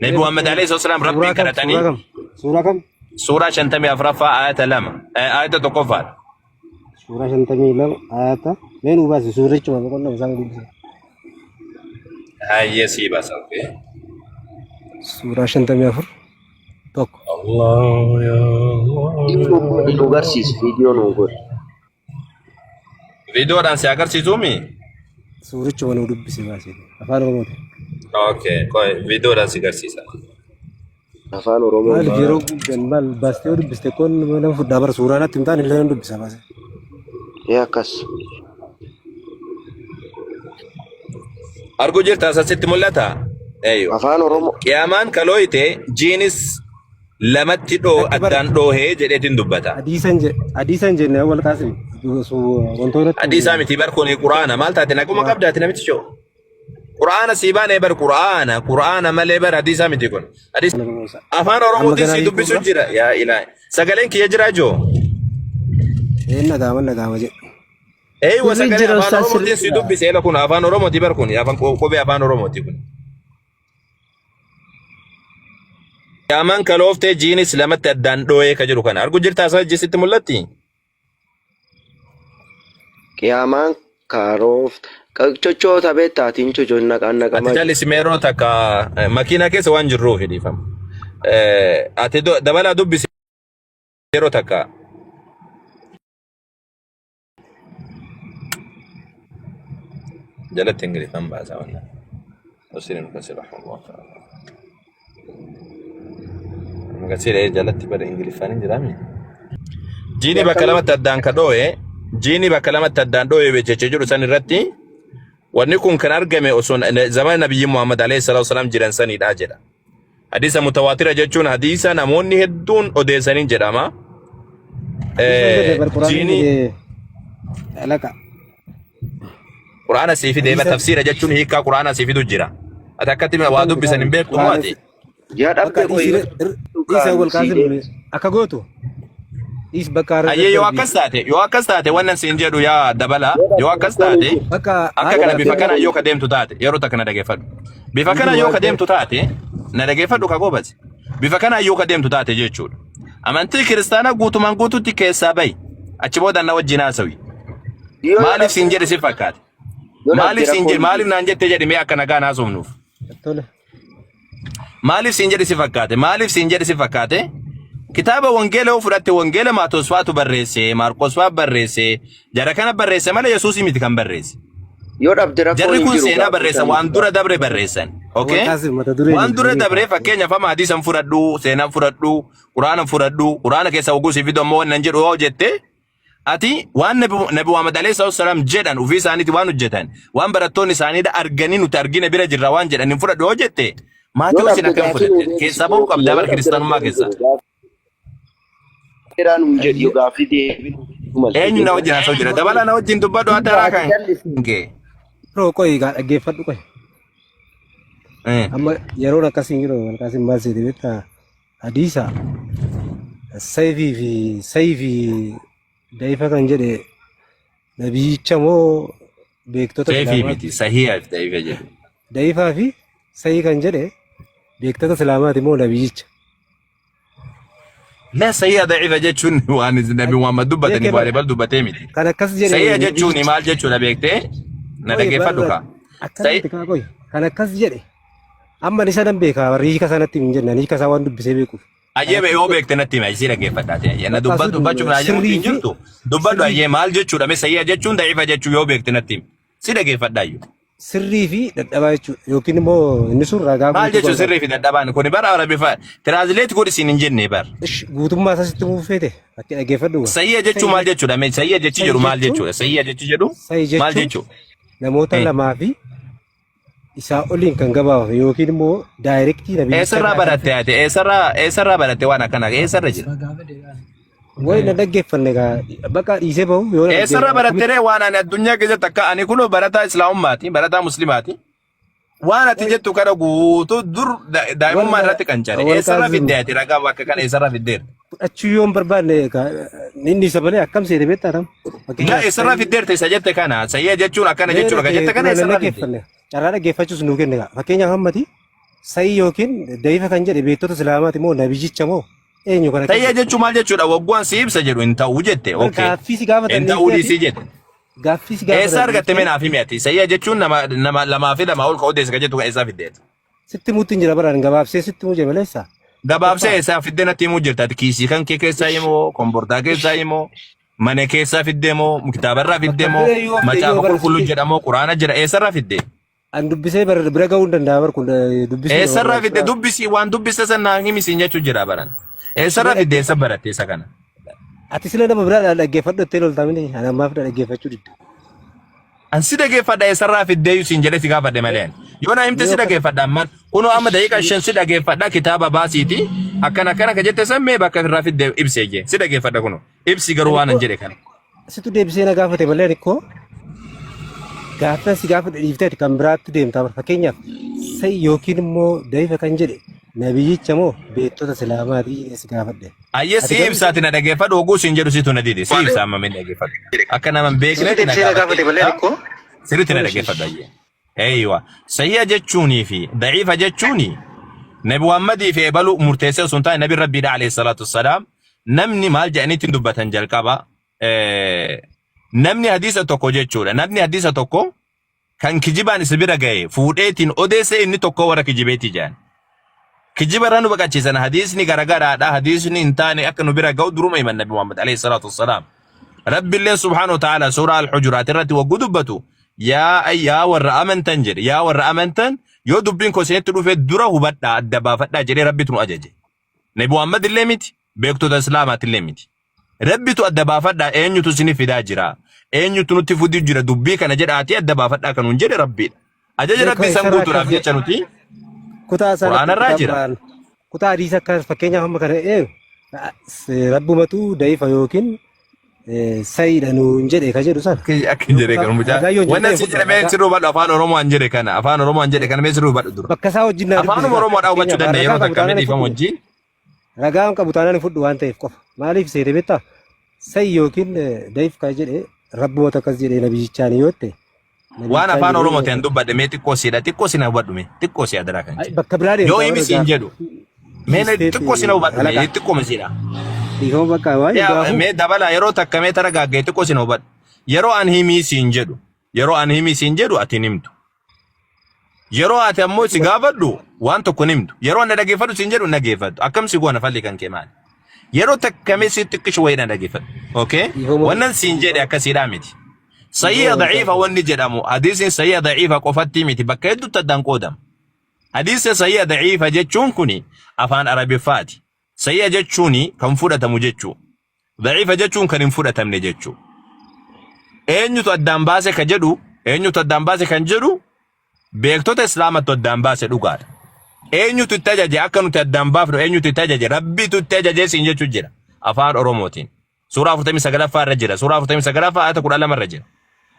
Nabi Muhammad alayhi salaatu wasalaam Suuraa Rabbiin kam? kadhatanii Suuraa kam? Suuraa kam? suuraa 54ffaa ayata 2 ayata tokkoffaadha. Suuraa 52 ayata mee nuu baasi suurichuma boqonnaa isaan dubbisa. Hayyee sii baasa. Okay. Suuraa 54 tokko. Allah ya Allah. Nu garsiisi viidiyoo nu godhi. Viidiyoodhaan si agarsiisuumi? Suurichuma nuu dubbisi baasi. Afaan Oromootiin. Okay, qoy viidiyoodhaan si agarsiisa. Afaan Oromoo Maaliif yeroo gubdan maal baastee yoo dubbiste kun nama fudhaa bara suuraa natti hin taane illee nan dubbisa baase. Ee akkas. Arguu jirta asasitti mul'ata? Eeyyo. Afaan Oromoo Qiyaamaan kalooyte jiinis lamatti dhoo Lakki bara addaan dhoohee jedheetiin dubbata. hadiisan jedhe hadiisan jenne awwal qaasim wantoota natti Hadiisaa miti bar kuni quraana maal taate naguma qabdaati namichi shoo. Quraana sii baanee bar quraana quraana malee bar hadiisaa miti kun. Hadiis afaan Amma Oromootiin ganaa sii dubbisu hiikuurra jira yaa ilaahi. Sagaleen kiyya jiraa joo. een dhagaama dhagaama jedhe. Eeywa Sirrii sagalee jira afaan ustaas sirrii Oromootiin sii jira. dubbise eela kun afaan Oromooti bar kun afaan qubee afaan Oromooti kun. Qiyaamaan kalooftee jiinis lamatti addaan dhoohee ka jedhu kana argu jirtaa isa sitti mul'atti? Qiyaamaan karoof chochoota beektaatiin chochoon naqaan Ati naqamaa jalli meeroo takka makiinaa keessa waan jirruuf dhiifama. Ati dabalaa dubbisi yeroo takka jalatti ingiliffaan baasaa wannan. Tafsiir Ibn Kasiir rahimahullah ta'ala. Ibn Kasiir jalatti bara ingiliffaan hin jiraami. Jiini bakka lamatti addaan ka dhoo'e jiini bakka lamatti addaan dhoo'e jechee jedhu san irratti wanni kun kan argame osoo zamana nabiyyi Muhammad alayhi salaatu wasalaam jiran sanidha jedha. Hadiisa mutawaatira jechuun hadiisa namoonni hedduun odeessaniin jedhama. Hadiisan jedhe bar quraanni Jiini jedhe dhalaqa. Quraana sii fide Hadiisa tafsiira jechuun hiikkaa quraana sii fidu jira. Ati akkatti waa akkan dubbisan hin beektu moo quraana ati? Yaa bakka dhabde qoy dhiisi dhiisa kan wal sii qaasim deebise. akka gootu dhiis bakka har'a Ayyee yoo daddarbi akkas taate yoo akkas taate wannan siin jedhu yaa dabala Yoo yoo dhabde akkas rakkoon taate hin jiru. bakka akka haala kana Yoo bifa dhabde kana rakkoon yoo ka deemtu taate yeroo takka na dhageeffadhu. Bifa hin kana jiru yoo ka waan ta'eef deemtu taate na dhageeffadhu ka goobasi. Bifa kana yoo ka deemtu taate jechuudha. Amantii kiristaanaa guutumaan guututti keessaa bahi. Achi booda na wajjin haasawi. Yoo Maaliif dhabde siin jedhe si fakkaate? yoo dhabde Maaliif siin rakkoon jedhe hin jiru. maaliif naan jette jedhi mee akka nagaan haasofnuuf. tole Maaliif siin jedhe si fakkaate? Maaliif siin jedhe si fakkaate? Kitaaba wangeela yoo fudhatte wangeela Maatewos fa'aatu barreesse, Maarqos fa'aa barreesse, jara kana barreesse malee Yesuusii miti kan barreesse. Yoo dhabde rakkoon Jarri hin kun jiru seenaa gaaffii barreessan isaanii waan dura dabre barreessan. wal Okay? qaasim mata duree Waan dura jedhu dabre fakkeenyaaf amma hadiisan fudhadhu, seenaan fudhadhu, quraana fudhadhu, quraana keessa oguu si fidu ammoo wannan jedhu yoo jette ati waan nabi Muhammad alayhi salaatu wasalaam jedhan ofii isaaniiti waan hojjetan waan barattoonni isaanii arganii nuti argina bira jirra waan jedhan hin fudhadhu yoo jette Yoo Maatewos dhabde akkam gaaffii nuu fudhatte deebisi keessaa bahuu kiyya qabda yoo bara dhabde kiristaanummaa rakkoon hin keessaa. jiru. Gaaffii dheeraa nuun jedhi yoo gaaffii deebii nuu deebisuu malte Eenyu na jedhu. wajjin haasa'u jira dabalaa na wajjin dubbadhu ati Duuba haraa ati kan jal'isi. kee. Roo qoyi gaa dhaggeeffadhu qoyi. Amma yeroon akkasii hin jiru wal qaasim maal seete beektaa hadiisa sayfii fi sayfii da'ifa kan jedhe nabiyyicha moo beektota Seefii islaamaati miti sahiha fi da'ifa jedhu. da'ifaa fi sahii kan jedhe beektota islaamaati moo nabiyyicha La sahiha da'ifa jechuun waan nabi Muhammad dubbatanii beekee waan bara ebal dubbatee miti. kan akkas jedhe Sahiha jechuun nabiyyicha maal jechuudha beektee na qoyi dhaggeeffadhu barra kaa. akkana Sahi miti kaa qoyi kan akkas jedhe amma isa nan beeka warri hiika sanatti hin jennan hiika isaa waan dubbisee beekuuf kan Ayyee akkas yoo jedhe beekte natti hima isii dhaggeeffadhaa ta'e. Na bakka dubbadhu sun dubbachuuf na ajamutti sirrii hin fi jirtu. Dubbadhu sirrii ayyee maal jechuudha mee sahiha jechuun da'ifa jechuu yoo beekte natti hima. Si dhaggeeffadhaa iyyuu. sirrii fi dadhabaa jechuudha yookiin immoo inni sun ragaa Maal guutuu jechuun kan qabu. sirrii fi dadhabaan kuni bara arabifa tiraazileet godhi siin hin jenne bar. Ish guutummaa isaa sitti muu feete fakki dhaggeeffadhu gaa. Sayya jechuun Sa'i maal jechuudha? Mee sayya jechi sa'i jedhu maal jechuun jechuudha? Sayya jechi jedhu sa'i maal jechuun jechuudha? namoota lamaa fi isaa oliin kan gabaafame yookiin immoo daayirektii nabiyyicha Eessarraa irraa kan baratte ati? Eessarraa eessarraa baratte waan akkana? Eessarra jira? Way na dhaggeeffanne gaa bakka dhiisee bahu yoo na Eessarraa dhaggeeffanne baratte ree waan ani addunyaa keessatti akka ani kunoo barataa islaamummaati, barataa muslimaati. Waan ati jettu kana guutuu dur daa'imummaa warra irratti qancare. wal Eessarraa kaasimu fiddee ati ragaa bakka kana eessarraa fiddeerta? fudhachuu yoo hin barbaanne gaa inni isa malee akkam seete beektaa tam Yaa fakkeenyaaf eessarraa sa'i fiddeerta isa jette kana sayya jechuun akkana mee jechuudha kan jette kana dura nan eessarraa fidde? dhaggeeffanne carraa dhaggeeffachuus nuu kenne gaa fakkeenyaaf hammati sa'i yookiin da'ifa kan jedhe beektota islaamaati moo nabiyyicha moo eenyu kana Sayya keessa jechuun maal jechuudha wagguwan si ibsa jedhu hin ta'u jette bar okay. gaaffii si gaafatan Hin ta'uu dhiistee dhiisii ati jette. gaaffii si Eessa gaafatan argatte mee dhiistee naaf himi ati? Sayya jechuun nama nama lamaa fi lamaa ol ka odeessa kan jettu kan eessaa fiddeeti? Sitti mutti hin jira baraan gabaabsee sitti muu jemaleessa. Gabaabsee Tokkoffaa eessaa fiddee natti himuu jirta ati kiisii kan kee keessaa ish himoo kombortaa keessaa ish himoo mana keessaa fiddee moo kitaabarraa bakka fiddee moo fedhe yoo fide macaafa yoo bara qulqulluu sitti jedha moo quraana jedha eessarraa fiddee? An dubbisee bira ga'uu hin danda'a bar kun dubbisuu nama Eessarraa fidde barbaachisa. dubbisii waan dubbiste san naa himi siin jechuu jira baran. Eessarraa fidde eessa baratte isa kana? Ati sila nama biraa dhaggeeffadhu jettee loltaa miti. Ani ammaaf dhaggeeffachuu didde. An si dhageeffadha eessarraa fiddeeyu siin jedhee si gaafadhe malee ani. Yoo naa himte Mee si akkas dhageeffadha ammaan. Kunoo amma daqiiqa 5 si dhageeffadha kitaaba baasiiti. Akkana akkana ka jette san mee bakka irraa fidde ibsee jee. Si dhageeffadha kunoo. Ibsi garuu ani waan an koo jedhe kana. situ deebisee na gaafate malee ani koo gaaffii si gaafadhe dhiiftee ati kan biraatti deemtaa bara. Fakkeenyaaf sa'i yookiin immoo da'ifa kan jedhe nabiyyicha moo beektota islaamaatii jedhee si gaafadhe. Ayyee Ati si garuu ibsaati na dhageeffadhu oguu siin jedhu situ na dide. Si ibsa amma mee dhageeffadhu. Akka nama hin situ beeknetti na deebisee na gaafattee gaafate malee ani jirta. koo Sirriitti na tole dhageeffadhu shish. ayyee. Eeywa. Sahiha jechuunii fi da'iifa jechuuni Nabi Muhammadii fi ebalu murteessee osoo hin taane Nabi Rabbiidha alayhi salaatu wassalaam. Namni maal jedhaniitti dubbatan jalqaba. Namni hadiisa tokko jechuudha. Namni hadiisa tokko kan kijibaan isa bira gahe fuudheetiin odeesse inni tokko warra kijibeetii jedhan. Kijiba irraa nu baqachiisan hadiisni garagaraadha. Hadiisni hin taane akka nu bira ga'u duruma himan Nabi Muhammad alayhi salaatu wassalaam. Rabbiilleen subhaanahu wa ta'ala suuraa al-Hujuraat irratti wagguu dubbatu yaa yaa warra amantan jedhe yaa warra amantan yoo dubbiin koo isinitti dhufe dura hubadhaa adda baafadhaa jedhee Rabbitu nu ajaje. Nabi Muhammad illee miti beektota Islaamaati illee miti. Rabbitu adda baafadhaa eenyutu isinif fidaa jira eenyutu nutti fiduu jira dubbii kana jedhaatii adda baafadhaa kan nuun jedhe Rabbiidha. Ajaja Beekoo Rabbii san eessarraa guutuudhaaf akkas jecha nuti kutaa isaa Qur'aana natti irraa kutaa jira. Qur'aan kutaa hadiisa akka fakkeenyaaf amma kana eeyu rabbumatu da'ifa yookiin sa'iidha nuun jedhe ka jedhu sana Akka hin yoo jedhe kutaa kan mucaa. ragaa yoo hin Wanna jedhe si fudhu jedhe mee ragaa sirrii hubadhu afaan Oromoo an jedhe kana afaan Oromoo an jedhe kana mee sirrii hubadhu dura. bakka isaa wajjin naa dubbisi Afaanuma gaa Oromoodhaa hubachuu fakkeenyaaf danda'a ragaa yeroo qabu takka mee taanaan hin dhiifama fudhu wajjin. ragaa hin qabu taanaan hin fudhu waan ta'eef qofa maaliif seete beektaa sa'i yookiin da'if ka jedhe rabbumatu akkas jedhe nabiyyichaan yoo ta'e Waan nabiyyichaan afaan jedhee Oromoo ta'an dubbadhe mee xiqqoo siidha xiqqoo si na hubadhu mee xiqqoo si adaraa kan Ay, jedhe. bakka biraa Yoo deemtaa himi bara siin jedhu mee dhiisteeti xiqqoo si na hubadhu mee halaqa xiqqoo siidha. dhiifama bakka waan Yaa hundaafuu mee dabala yeroo takka mee tara gaaggee xiqqoo si na hubadhu. Yeroo an himii siin jedhu yeroo an himii siin jedhu ati hin himtu. Yeroo ati ammoo si gaafadhu waan tokko hin himtu. Yeroo na dhageeffadhu siin jedhu hin dhageeffadhu. Akkam si goona falli kan kee maali? Yeroo takka mee si xiqqishu wayii na dhageeffadhu. Okay? dhiifama Wannan siin jedhe akkasiidhaa miti. Sahiha dhiifama da'iifa wanni jedhamu hadiisni sahiha da'iifa qofatti miti bakka hedduutti addaan qoodama. Hadiisa sahiha da'iifa jechuun kuni afaan Arabiffaati. Sahiha jechuun kan fudhatamu jechuu. Da'iifa jechuun kan hin fudhatamne jechuu. Eenyutu addaan baase ka jedhu eenyutu addaan baase kan jedhu beektota Islaamattu addaan baase dhugaadha. Eenyutu itti ajaje akka nuti addaan baafnu eenyutu itti ajaje Rabbiitu itti ajaje siin jechuu jira afaan Oromootiin. Suuraa 49ffaa irra jira. Suuraa 49ffaa ayata 12 irra jira.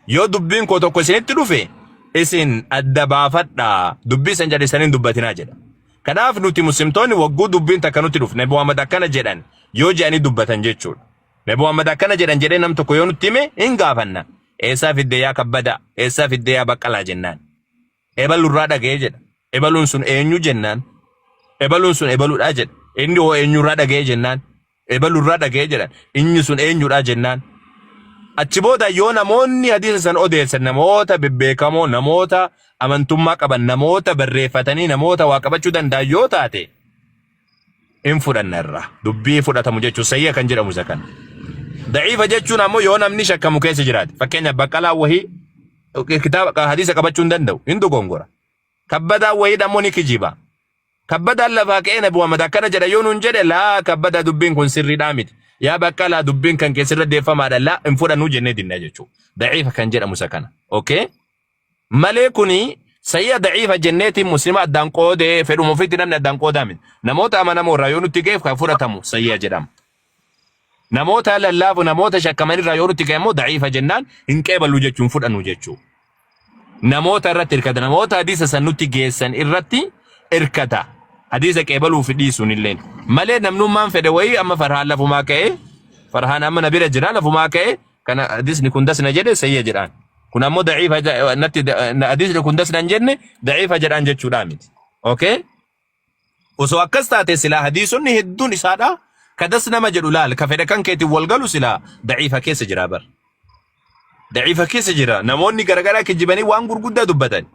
Yoo dubbiin koo tokko isinitti dhufe isin adda baafadhaa dubbii san jallisanii hin dubbatinaa jedha. Kanaaf nuti muslimtoonni wagguu dubbiin takka nutti dhufe Nabi Muhammad akkana jedhan yoo jedhanii dubbatan jechuudha. Nabi Muhammad akkana jedhan jedhee nam tokko yoo nutti hime hin gaafanna. Eessaa fidde yaa kabbadaa? Eessaa fidde yaa baqqalaa jennaan. Ebalurraa dhaga'ee jedha. Ebaluun sun eenyu jennaan. Ebaluun sun ebaluudhaa jedha. Inni hoo eenyurraa dhaga'ee jennaan. Ebalurraa dhaga'ee jedhan. Inni sun eenyudhaa jennaan. Achi booda yoo namoonni hadiisa san odeessan namoota bebbeekamoo, namoota amantummaa qaban, namoota barreeffatanii namoota waa qabachuu danda'an yoo taate in fudhanna irraa. Dubbii fudhatamu jechuun sayya kan jedhamu isa kana. Da'iifa jechuun ammoo yoo namni shakkamu keessa jiraate. Fakkeenyaaf baqqalaa wahii kitaaba hadiisa qabachuu hin danda'u. Hin dogongora. Kabbadaa wahii ammoo ni kijiba. Kabbadaan lafaa ka'ee Nabi Muhammad akkana jedha yoo nuun jedhe laa kabbadaa dubbiin kun sirriidhaa miti. Yaa baqqalaa dubbiin kan keessirra deeffamaadha laa hin fudhannuu jennee dinna jechuudha. Da'iifa kan jedhamu isa kana. Okay? Malee kuni sayya da'iifa jenneetiin muslima addaan qoodee fedhuma ofiitti namni addaan qoodaa miti. Namoota amanamoo irraa yoo nutti ga'eef kan fudhatamu sayya jedhama. Namoota lallaafu namoota shakkaman irraa yoo nutti ga'e immoo da'iifa jennaan hin qeeballu jechuun fudhannu jechuudha. Namoota irratti hirkata. Namoota hadiisa san nutti geessan irratti hirkata. Hadiisa qeebaluu fi dhiisuun illeen. Malee namnummaan fedhe wayii amma farhaan lafumaa ka'ee farhaan amma na bira jira lafumaa ka'ee kana hadiisni kun dasna jedhe sayya jedhaan. Kun ammoo da'iifa natti hadiisni kun dasna hin jenne da'iifa jedhaan jechuudhaa miti. Okay? Osoo akkas taate silaa hadiisonni hedduun isaadha. Ka das nama jedhu laal ka fedha kan keetiin wal galu silaa da'iifa keessa jira bar. Da'iifa keessa jira. Namoonni garagaraa kijibanii waan gurguddaa dubbatan.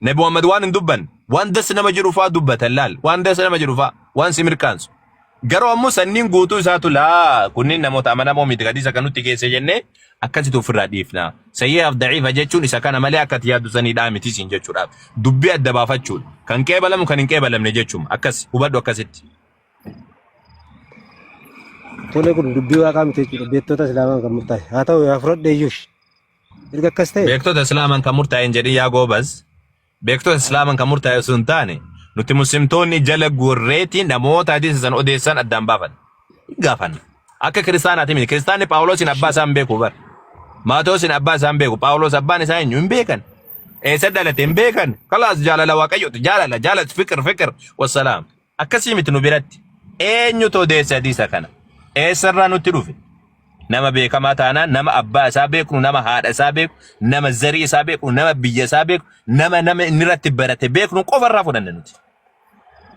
Nabi Muhammad waan hin dubbanne waan das nama jedhu fa'aa dubbatan laal waan das nama jedhu fa'aa waan si mirkaansu. Garuu ammoo sanniin guutuu isaatu laa kunniin namoota amanamoo miti hadiisa kan nutti geesse jennee akkasitti ofirraa dhiifna. Sahihaaf da'iifa jechuun isa kana malee akka ati yaaddu saniidhaa miti siin jechuudhaaf. Dubbii adda baafachuudha. Kan qeebalamu kan hin qeebalamne jechuuma. Akkas hubadhu akkasitti. Tole kun dubbii waaqaa miti jechuudha. Beektota Islaamaan kan murtaa'e. Haa ta'u yaa fudhadhe iyyuu. Erga akkas ta'e Beektota Islaamaan kan murtaa'e hin jedhin yaa goobaz. Beektota Islaamaan kan murtaa'e osoo hin taane nuti muslimtoonni jala gorreetii namoota hadiisa san odeessan addaan baafanna. Hin gaafanna. Akka kiristaanaati miti. Kiristaanni Phaawulosin abbaa isaa hin beeku bar. Maatewoosin abbaa isaa hin beeku. Phaawulos abbaan isaa eenyu hin beekan. Eessa dhalate hin beekan. Kalaas jaalala Waaqayyooti. Jaalala jaalala fikir fikir wassalaam. Akkasii miti nu biratti. Eenyutu odeesse hadiisa kana? Eessarraa nutti dhufe? Nama beekamaa taanaan nama abbaa isaa beeknu, nama haadha isaa beeku, nama zarii isaa beeknu, nama biyya isaa beeku, nama nama inni irratti barate beeknu qofarraa fudhanna nuti.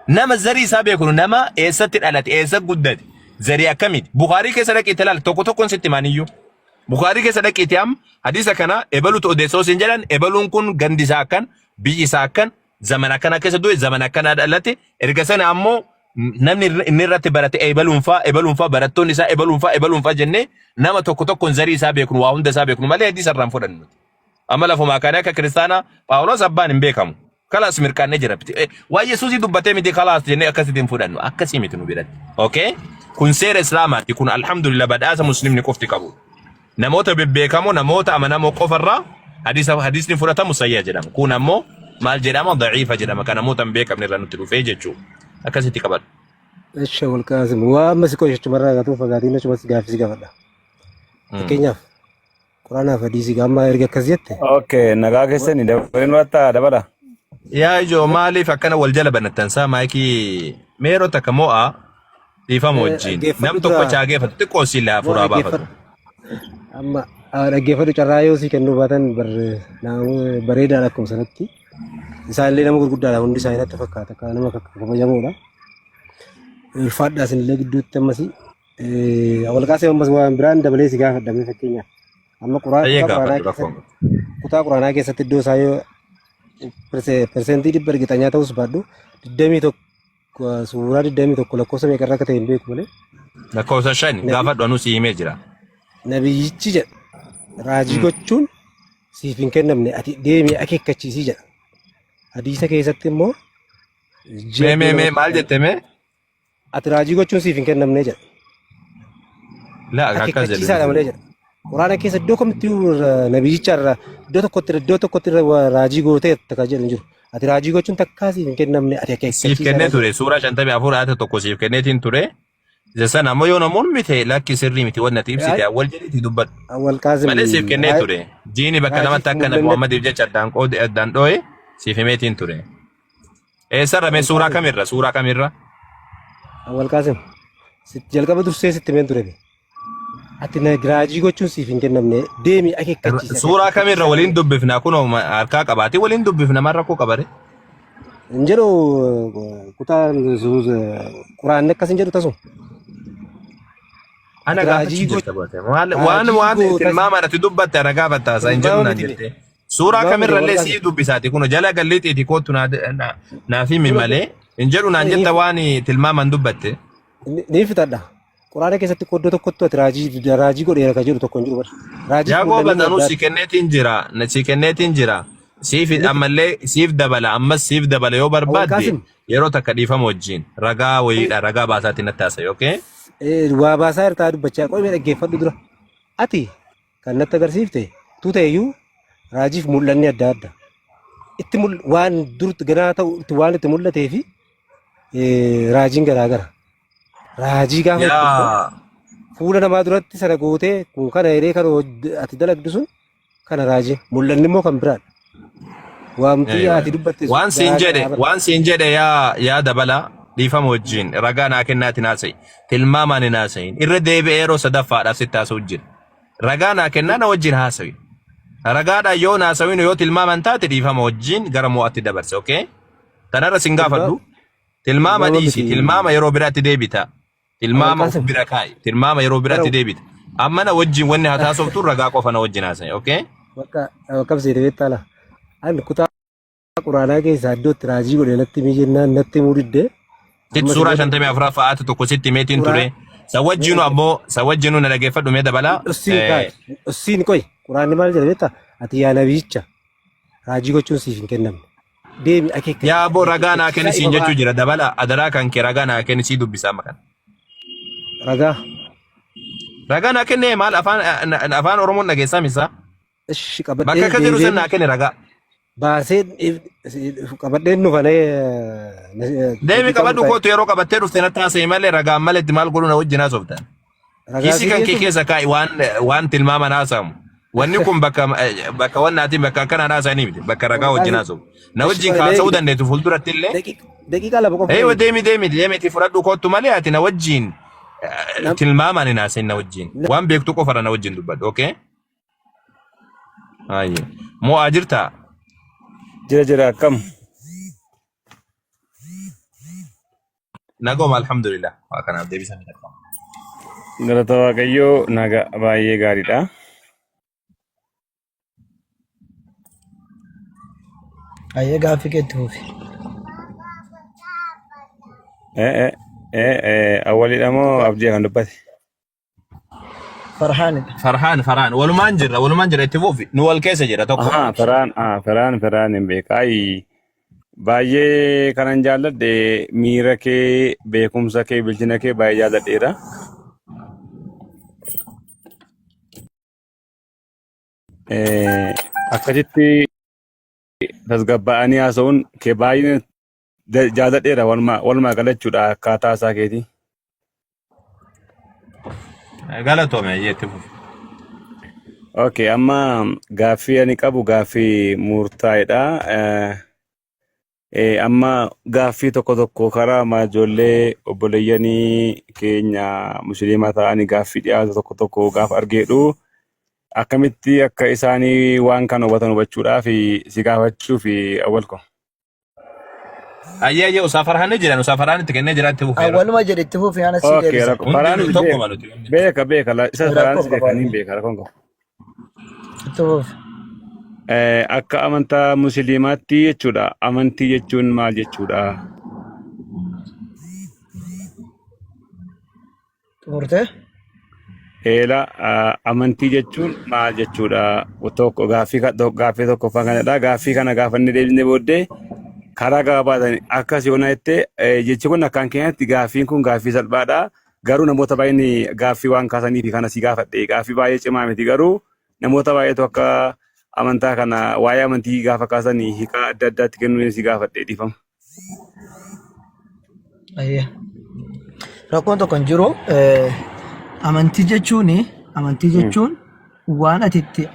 Nama zarii isaa beeknu, nama eessatti dhalate, eessa guddate, zarii akkamiiti? Bukaarii keessa dhaqiitti ilaali, tokko tokkoon sitti himaaniyyuu. Bukaarii keessa dhaqiitti amma hadiisa kana ebalutu odeessoo siin jedhan, ebaluun kun gandi isaa akkan, biyyi isaa akkan, zaman akkana keessa du'e zaman akkana dhalate erga sana ammoo namni inni irratti barate ebaluunfaa ebaluunfaa barattoonni isaa ebaluunfaa ebaluunfaa jennee nama tokko tokkoon zarii isaa beeknu waa hunda isaa beeknu malee hadiisa irraa hin fudhannu nuti. Amma lafumaa kaanee akka kiristaanaa Phaawulos abbaan hin beekamu. Kalaas mirkaannee jira. Waa Yesuusii dubbatee miti kalaas jennee akkasitti hin fudhannu. Akkasii miti nu biratti. Okay? Kun seera Islaamaati. Kun alhamdulillah badhaasa muslimni qofti qabu. Namoota bebbeekamoo namoota amanamoo qofarraa hadiisa hadiisni fudhatamu sayya jedhama. Kun ammoo maal jedhama? Daciifa jedhama. Kan namoota hin beekamne irraa nutti dhufee jechuudha. Akkasitti qabadhu. Esha wal qaasim waa amma si qo'achumarraa gatuu fagaatiin achumas gaaffii si gaafadha. Fakkeenyaaf Quraanaaf hadiisii amma erga akkas jette Okay, nagaa keessani dabalin watta dabala. Yaa ijoo maaliif akkana wal jala banattan saa maayikii meeroo takka mo'aa dhiifama wajjin dhaggeeffadhu nam tokko dura chaageeffatu xiqqoo si moo laafuraa baafatu. dhaggeeffadhu amma dhaggeeffadhu carraa yoo sii kennuu baatan bareedaadha akkuma sanatti isaan illee nama gurguddaadha hundi isaanii natti fakkaata akka nama kabajamoodha ulfaadhaa isinillee gidduutti ammas wal kaasee ammas waan biraan dabalee si gaafadhame fakkeenyaaf amma Ayyee kutaa quraanaa gaafadhu rakkoon keessatti kutaa quraanaa keessatti iddoo isaa yoo persentii 100 ergixanyaa ta'us baadhu 21 Suuraa 21 lakkoofsa meeqa irra akka ta'e hin beeku malee. Lakkoofsa 5 gaafadhu anuu si himee jira. Nabiyyichi jedha raajii gochuun siif hin kennamne ati deemi akeekkachiisii jedha. Hadiisa keessatti immoo ji'a Mee mee mee maal jette mee? Ati raajii gochuun siif hin kennamne jedha. Laa akkas jedhu. Akeekkachiisaadha malee jedha. Quraana keessa iddoo kamittuu nabiyyicha irraa iddoo tokkotti irra raajii gootee takka jedhu hin jiru. Ati raajii gochuun takkaa siif hin kennamne ati Siif akeekkachiisaadha kennee jedha. ture suuraa 54 ayata 1 siif kenneetiin ture. Isa sana ammoo yoo namoonni mite lakki sirrii miti wanni ati ibsite awwal jedhiitii dubbadhu. Awwal Qaasim Malee siif kennee ture. Jiini bakka raajiif lamatti akka Nabi mul'anne Muhammadiif jecha addaan qoode addaan dhooye siif himeetiin ture. Eessarra mee Awwal suuraa Qaasim kamirra suuraa kamirra? Awwal Qaasim jalqaba dursee sitti himeen ture. Ati na raajii gochuun siif hin kennamne deemi akeekkachiisi Suuraa kamirra akeekkachiisaa waliin malee. dubbifna kunoo harkaa qabaatee waliin dubbifna maal rakkoo qabare? Hin jedhu kutaa quraanni akkas hin jedhu tasuma. Ana Ati gaafachuu raajii jirta baate. Waan waan raajii waan goota tilmaamaan ati dubbatte ana gaafatta haasaa hin jedhu tilmaama naan miti jette. Suuraa tilmaama miti kamirra illee walqaase. siif dubbisaati kun jala gallixiiti kootu naaf himi malee hin jedhu naan jetta waan tilmaamaan dubbatte. Ni fixadha. Quraana keessatti iddoo tokkotti ati raajii godheera kan jedhu tokko hin jiru bara. Raajiif Yaa mul'anni goobas anuu adda si kenneetiin jira na si kenneetiin jira siif Inni ammallee siif dabala ammas siif dabala yoo Awwal barbaadde Qaasim yeroo takka dhiifama wajjin ragaa wayiidha ragaa baasaatiin natti haasa'e okay? waa baasaa irtaa dubbachaa qo'imee dhaggeeffadhu dura. Ati kan natti agarsiifte tu ta'eyyuu raajiif mul'anni adda adda. Itti waan dur ganaa ta'u itti waan itti mul'atee fi raajiin garaa gara. Raajii gaafa itti dhuftu Yaa fuula namaa duratti sana gootee kun kana jedhee kan ati dalagdu sun kana raajii. Mul'anni immoo kan biraadha. Waamtii Eeyyee. ati dubbatte sun Waan siin garaa jedhe garaa bara. waan siin jedhe yaa yaa dabala dhiifama wajjin ragaa naa kennaatiin haasa'i tilmaamaan hin haasa'iin irra deebi'ee yeroo sadaffaadhaaf sitti haasa'u jira ragaa naa kennaa na wajjin haasa'i ragaadhaan yoo hin haasa'in yoo tilmaaman taate dhiifama wajjin gara mo'atti dabarse okay tanarra sin gaafadhu tilmaama Tilmaama dhiisi miti. tilmaama yeroo biraatti deebita Awwal tilmaama of Qaasim. bira kaa'i tilmaama yeroo Bara biraatti deebita amma na wajjin wanni haa taasoftu ragaa qofa na wajjin haasa'i okay bakka qabsiite beektaa laa. Ani kutaa quraanaa keessaa iddoo itti raajii godhe natti himi jennaan natti himuu diddee Sitti Amma si suuraa godhe 54ffaa aata tokko sitti himeetiin Quraa ture. Sa wajjinu ammoo sa wajjinu na dhageeffadhu mee dabalaa. Ussiin kaati. Ussiin qoy. Quraanni maal jedha beektaa? Ati yaa nabiyicha raajii gochuun siif hin kennamne. Deemi akeekkachiisa. Yaa aboo ragaa naa kenni Akeekkachiisa siin ifa jechuu ba'aa. jira dabala adaraa kan kee ragaa naa kenni sii dubbisaa amma kana. Ragaa. Ragaa naa kenne maal afaan afaan Oromoon dhageessaa misaa? Ishi Bakka qabadhee akka jiru san deebi'ee naa kenne ragaa. baasee qabadheen dhufanee Deemi daqiiqaa qabadhu murtaa'e. kootu yeroo qabattee dhufte natti haasa'e malee ragaan maletti maal godhu na wajjin haasoftan. Ragaa Kiisii sii kan kee geessu keessa kaa'i waan waan tilmaaman haasamu. Wanni kun bakka bakka wannaatiin bakka akkanaan haasa'anii miti. Bakka ragaa ragaa wajjin sii haasawu. Na ishi wajjin qoy haasa'uu eegi dandeettu fuulduratti illee. daqiiqaa 2 qofa Eeyyoo eegi. deemi deemi deemi itti fudhadhu kootu malee ati na wajjin Nam tilmaamaan hin haasa'in na wajjin. Waan beektu qofarra na wajjin dubbadhu. Okay? Ayyee. Mo'aa jirtaa? Jira jira akkam. Nagooma alhamdulillah. Waa kanaaf deebisan ni qaqqaba. Galata Waaqayyoo naga baay'ee gaariidha. Ayyee gaaffii keetti fufi. Eh eh eh eh awwalidha moo abdii kan dubbate? Farhaanidha. Farhaan Farhaan walumaan jirra walumaan jirra itti fufi nu wal keessa jira tokko. Ahaa Farhaan ah Farhaan Farhaan hin beeka. Ayi baay'ee kanan jaalladhe miira kee beekumsa kee bilchina kee baay'ee jaalladheera. Eh, akkasitti tasgabbaa'anii haasa'uun kee baay'ee jaalladheera walumaa walumaa galachuudha akkaataa isaa keetii. Galatoome ayyee itti fufi. Okay, amma gaaffii ani qabu gaaffii murtaa'edha. Eh, eh, amma gaaffii tokko tokko karaa amma ijoollee obboleeyyanii keenya musliima ta'anii gaaffii dhiyaatu tokko tokko gaafa argeedhu akkamitti akka isaanii waan kana hubatan hubachuudhaaf si gaafachuuf awwal ko. Ayyee ayyee usaa farhaan ni jiran usaa farhaan itti kennee jira itti fufi yeroo. Awwaluma jedhe itti fufi ana si Okay, deebisa. rakkoo Hundi faraan nu tokko maluti. beeka beeka isa Rakkoo faraanis beeka qaba. niin beeka rakkoon qabu. Itti fufi. Eh, akka amantaa musliimaatti jechuudha. Amantii jechuun maal jechuudha? Xumurtee? Eela amantii jechuun maal jechuudha? Tokko gaaffii gaaffii tokkoffaa kanadha. Gaaffii kana gaafa inni deebisne booddee karaa gabaabaatiin akkas yoo na jette jechi kun akkaan keenyatti gaaffiin kun gaaffii salphaadha. Garuu namoota baay'een gaaffii waan kaasaniif kana si gaafadhe. Gaaffii baay'ee cimaa miti garuu namoota baay'eetu akka amantaa kana waa'ee amantii gaafa kaasan hiikaa adda addaatti kennuun si gaafadhe dhiifama. Ayyee. Rakkoon tokko hin jiru. Amantii jechuun amantii jechuun waan ati itti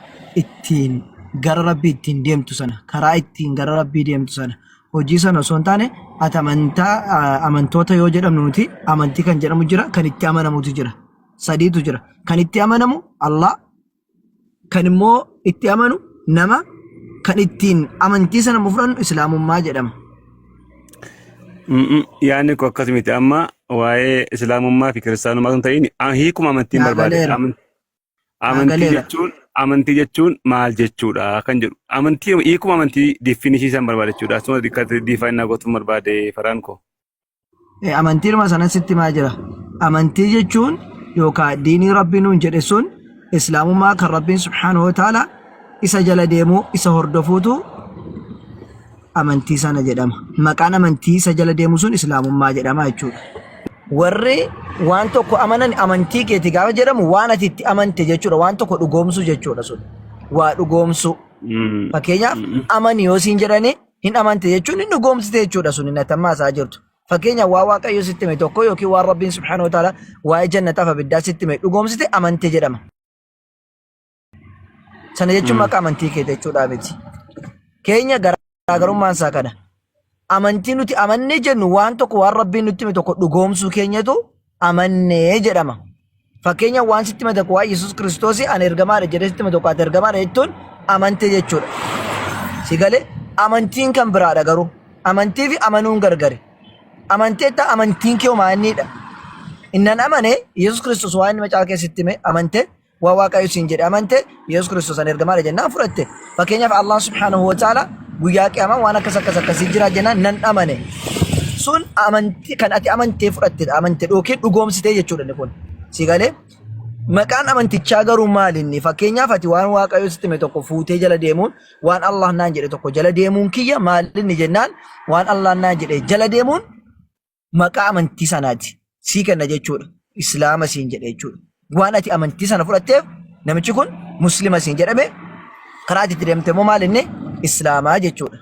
ittiin gara rabbii ittiin deemtu sana karaa ittiin gara rabbii deemtu sana hojii sana osoo hin taane ati amantaa amantoota yoo jedhamnu nuti amantii kan jedhamu jira kan itti amanamutu jira sadiitu jira kan itti amanamu Allah kan immoo itti amanu nama kan ittiin amantii sana immoo fudhannu islaamummaa jedhama. Yaadni koo akkas miti amma waa'ee islaamummaa fi kiristaanummaa sun ta'in hiikuma amantiin Naa barbaade. galeera. Naa Amantii galeera. jechuun amantii jechuun maal jechuudha kan jedhu amantii hiikuma amantii definishii isaan barbaade jechuudha. Asuma define naa gootuun barbaade faraan koo. Amantiidhuma sana sitti himaa jira. Amantii jechuun yookaan diinii Rabbii nuun jedhe sun Islaamummaa kan Rabbiin subhaanahu wa ta'ala isa jala deemuu isa hordofuutu amantii sana jedhama. Maqaan amantii isa jala deemu sun Islaamummaa jedhama jechuudha. Warri waan tokko amanan amantii keeti gaafa jedhamu waan ati itti amante jechuudha. Waan tokko dhugoomsuu jechuudha sun. Waa dhugoomsuu. Fakkeenyaaf amani yoo siin jedhani hin amante jechuun hin dhugoomsite jechuudha sun hin atammaa isaa jirtu. Fakkeenya waa Waaqayyo sitti hime tokko yookiin waan Rabbiin subhaanahu wa ta'ala waa'ee jannataaf abiddaa sitti hime dhugoomsite amante jedhama. Sana jechuun maqaa amantii keeti jechuudha miti. Keenya garaagarummaan isaa kana. Amantii nuti amannee jennu waan tokko waan Rabbiin nutti hime tokko dhugoomsuu keenyatu amannee jedhama. Fakkeenya waan sitti hime tokko waa'ee Yesuus Kiristoos ani ergamaadha jedhee sitti hime tokko ati ergamaadha jechuun amante jechuudha. Si galee amantiin kan biraadha garuu amantii fi amanuun gargari. Amantee ta'a amantiin kee homaa innidha. Innan amane Yesuus Kiristoos waan inni macaafa keessatti hime amante waan Waaqayyo siin jedhe amante Yesuus Kiristoos ani ergamaadha jennaan fudhatte. Fakkeenyaaf Allah subhaanahu wa ta'ala guyyaa qiyaamaa waan akkas akkas akkasii jira jennaan nan amane. Sun amantii kan ati amantee fudhatte amante yookiin dhugoomsitee jechuudha inni kun. Si galee? Maqaan amantichaa garuu maali inni? Fakkeenyaaf ati waan Waaqayyo sitti hime tokko fuutee jala deemuun waan Allah naan jedhe tokko jala deemuun kiyya maali inni jennaan waan Allah naan jedhe jala deemuun maqaa amantii sanaati. Sii kenna jechuudha. Islaama siin jedhe jechuudha. Waan ati amantii sana fudhatteef namichi kun muslima siin jedhame karaa ati itti deemte immoo maal inni islaamaa jechuudha.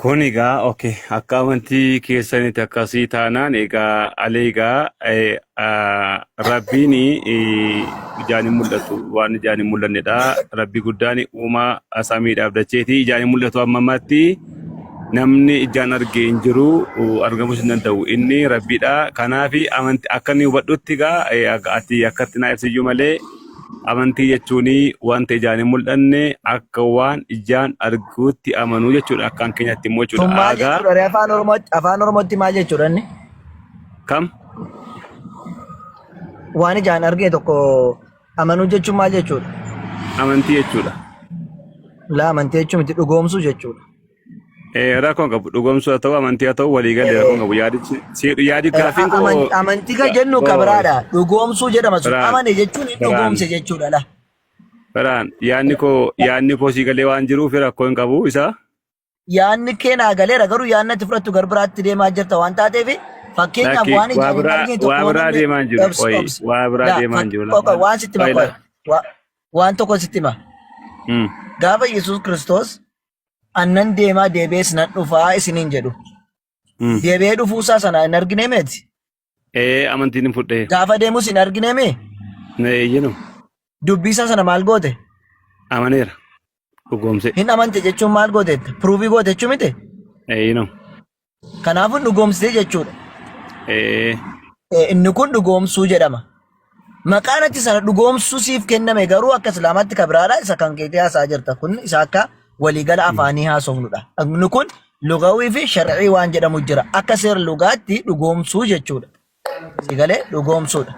Kun egaa okay akka amantii keessanitti akkasii taanaan egaa alee egaa rabbiin ijaan hin mul'atu waan ijaan hin mul'annedha. Rabbi guddaan uumaa samiidhaaf dacheeti ijaan hin mul'atu amma ammaatti namni ijaan arge hin jiru argamus hin danda'u inni rabbiidha. Kanaaf amantii akka inni hubadhutti egaa ati akkatti naa ibsiyyuu malee Amantii jechuun wanta ijaan hin mul'anne akka waan ijaan arguutti amanuu jechuudha. Akkaan keenyatti immoo jechuudha. Sun maal Aagaa jechuudha ree afaan Oromootti afaan Oromootti maal jechuudha inni? kam? Waan ijaan argine tokko amanuu jechuun maal jechuudha? Amantii jechuudha. Laa amantii jechuun miti dhugoomsuu jechuudha. Rakkoon qabu dhugoomsuu haa ta'u amantii haa ta'u walii galee rakkoon qabu yaadichi yaadi gaaffiin koo Amantii kan jennu kan biraadha. Dhugoomsuu jedhama sun. Biraan Amane jechuun hin biraan dhugoomse jechuudha la. biraan yaadni koo yaadni koo sii galee waan jiruuf rakkoo hin qabu isa. Yaadni kee naa galeera garuu yaadni ati fudhattu gara biraatti deemaa jirta waan taateef fakkeenyaaf Lakki waan waa ijaan hin biraa argine tokko waa yoo biraa namni deemaa hin jiru obsi qoyi obsi waa biraa laa deemaa hin jiru qoqa waan sitti hima qoyi qoy la. Waan tokko sitti hima. Gaafa Yesuus Kiristoos annan deemaa deebi'ees nan dhufaa isiniin jedhu. Deebi'ee dhufuusaa sana hin argine meeti. Ee amantiin hin fudhee. Gaafa deemus hin argine mee? Eeyyinu Dubbiisaa sana maal goote? amaneera dhugoomse. Hin amante jechuun maal gooteetta? Piruufii goote jechuu miti? Eeyyinu. Kanaafuu dhugoomsite jechuudha. Ee Inni kun dhugoomsuu jedhama. Maqaan ati sana dhugoomsuu siif kenname garuu akka Islaamaatti ka biraadha. Isa kan keetii haasaa jirta. Kun isa akka waliigala afaanii haasofnudha. Inni kun lugawii fi shar'ii waan jedhamu jira. Akka seera lugaatti dhugoomsuu jechuudha. Si galee dhugoomsuudha.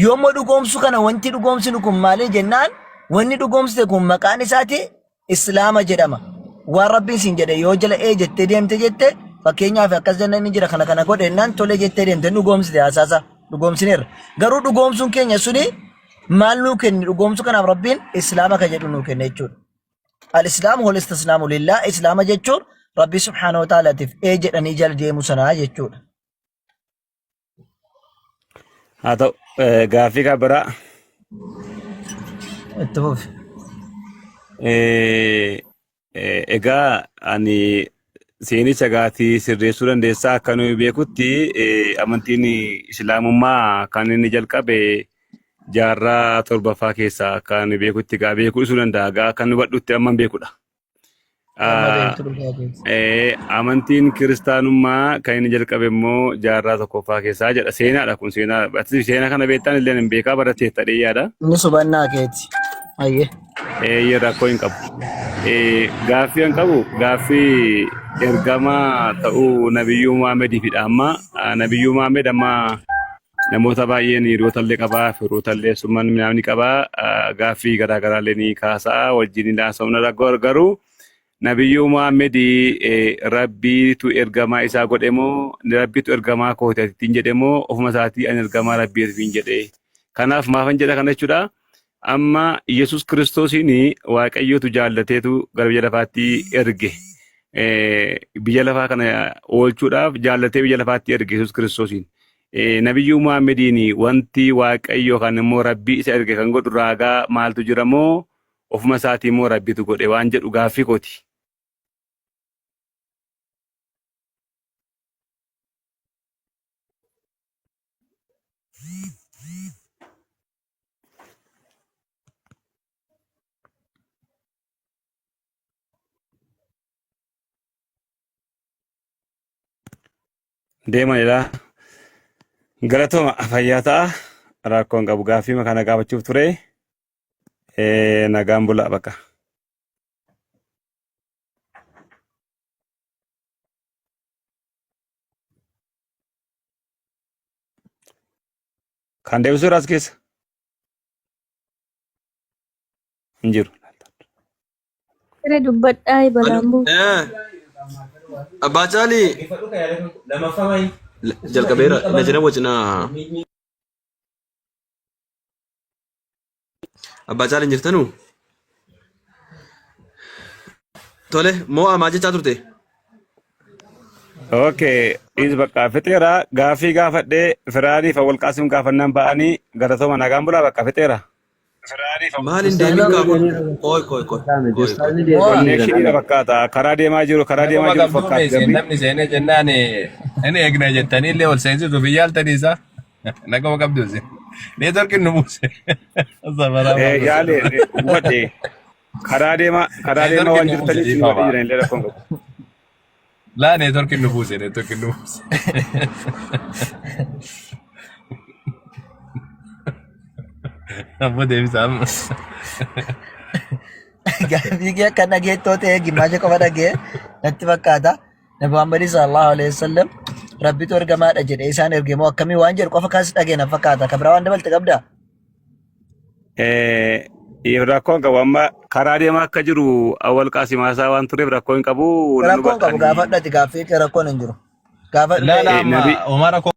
Yoommoo dhugoomsuu kana wanti dhugoomsinu kun maali jennaan wanni dhugoomsite kun maqaan isaati Islaama jedhama. Waan Rabbiin siin jedhe yoo jala ee jettee deemte jette fakkeenyaaf akkas jenna inni jira kana kana godhe jennaan tole jettee deemte hin dhugoomsite haasaasa dhugoomsineerra. Garuu dhugoomsuun keenya suni maal nuu kenne dhugoomsuu kanaaf Rabbiin Islaama ka jedhu nuu kenne jechuudha. Al-Islaamu wal istislaamu lillah Islaama jechuun Rabbii subhaanahu wa ta'aalaatiif ee jedhanii jala deemu sanaa jechuudha. Haa ta'u gaaffii kan biraa. Itti fufi. Egaa ani seenicha gaatii sirreessuu dandeessaa akka nuyi beekutti amantiin islaamummaa kan inni jalqabe jaarraa torbaffaa keessa akka ani beekutti gaa beekuu dhiisuu danda'a gaa akka nu hubadhutti amma hin beekudha. Amma beektu dhugaa keessa. Amantiin kiristaanummaa kan inni jalqabe immoo jaarraa tokkoffaa keessaa jedha. Seenaadha kun seenaa. Ati seenaa kana beektaan illee hin beekaa barateetta dheeyyaadha. Inni subannaa keeti. Ayyee. Eeyyee rakkoo hin qabu. Gaaffii hin qabu gaaffii ergamaa ta'uu Nabiyyuu Muhammediifidha amma. Nabiyyuu Muhammed amma Namoota baay'een hiriyoota illee qabaa, firoota illee summan namni qabaa, gaaffii garaa garaa illee ni kaasaa, wajjin ni haasofna garuu Nabiyyuu Muhammad Rabbiitu ergamaa isaa godhe moo Rabbiitu ergamaa kooti ati ittiin jedhe moo ofuma isaatii ani ergamaa Rabbiitiin jedhe. Kanaaf maafan jedha kana jechuudha. Amma Yesuus Kiristoosiin Waaqayyotu jaallateetu gara biyya lafaatti erge. Biyya lafaa kana oolchuudhaaf jaallatee biyya lafaatti erge Yesuus Kiristoosiin. Nabiyyuu Muhammediin wanti Waaqayyo yookaan immoo Rabbii isa erge kan godhu raagaa maaltu jira moo ofuma isaatii immoo Rabbitu godhe waan jedhu gaaffii kooti. Deemanidha. Galatooma fayyaa ta'a. Rakkoon qabu gaaffii kana gaafachuuf ture. Nagaan bulaa bakka. Kan deebisuu as keessa hin jiru. Siree dubbadhaa balaan bu'u. Eh, Abbaa Caalii jalqabeera na jira wacinaa. Abbaa Caalii hin jirtanuu? Tole moo maal jechaa turte? Okay, is bakka fixeera gaaffii gaafadhee firaanii fi Awwal Qaasim gaafannaan ba'anii galatooma nagaan bulaa bakka fixeera. Maal hin deebiin kaa kun? Qoy qoy qoy. Qoy qoy. Ustaazni Mo'a. Konneekshiniidha fakkaata. Karaa deemaa jiru karaa deemaa Naguma jiru qabduu fakkaata meeseen gammi. namni seenee jennaan inni eegna jettanii illee ol seensisuuf hin yaaltanii isaa. Naguma qabduu isin. Neetworkiin nu buuse. Safaraa maal gosa. Yaale hubadhe karaa deemaa karaa deemaa Neetworkiin waan nu buuse jirtaniif isin hubadhe dhiifama. jiran illee rakkoon qabu. Laa neetworkiin nu buuse neetworkiin nu buuse. Abbo deebisa amma. Gaaffii kee akka dhageettoo ta'e gimmaasha qofa dhagee natti fakkaata. Nabi Muhammad sallallahu alaihi wasallam Rabbitu ergamaadha jedhee isaan erge moo akkamii waan jedhu qofa kaas dhagee na fakkaata. Kan biraa waan dabalte qabdaa? Rakkoon qabu amma karaa deemaa akka jiru Awwal Qaasim haasaa waan tureef rakkoo hin qabu nan Rakkoon qabu hubadha. gaafadhu ati gaaffii kee rakkoon hin jiru. Gaafadhu Laala ta'e. amma Nabi homaa rakkoo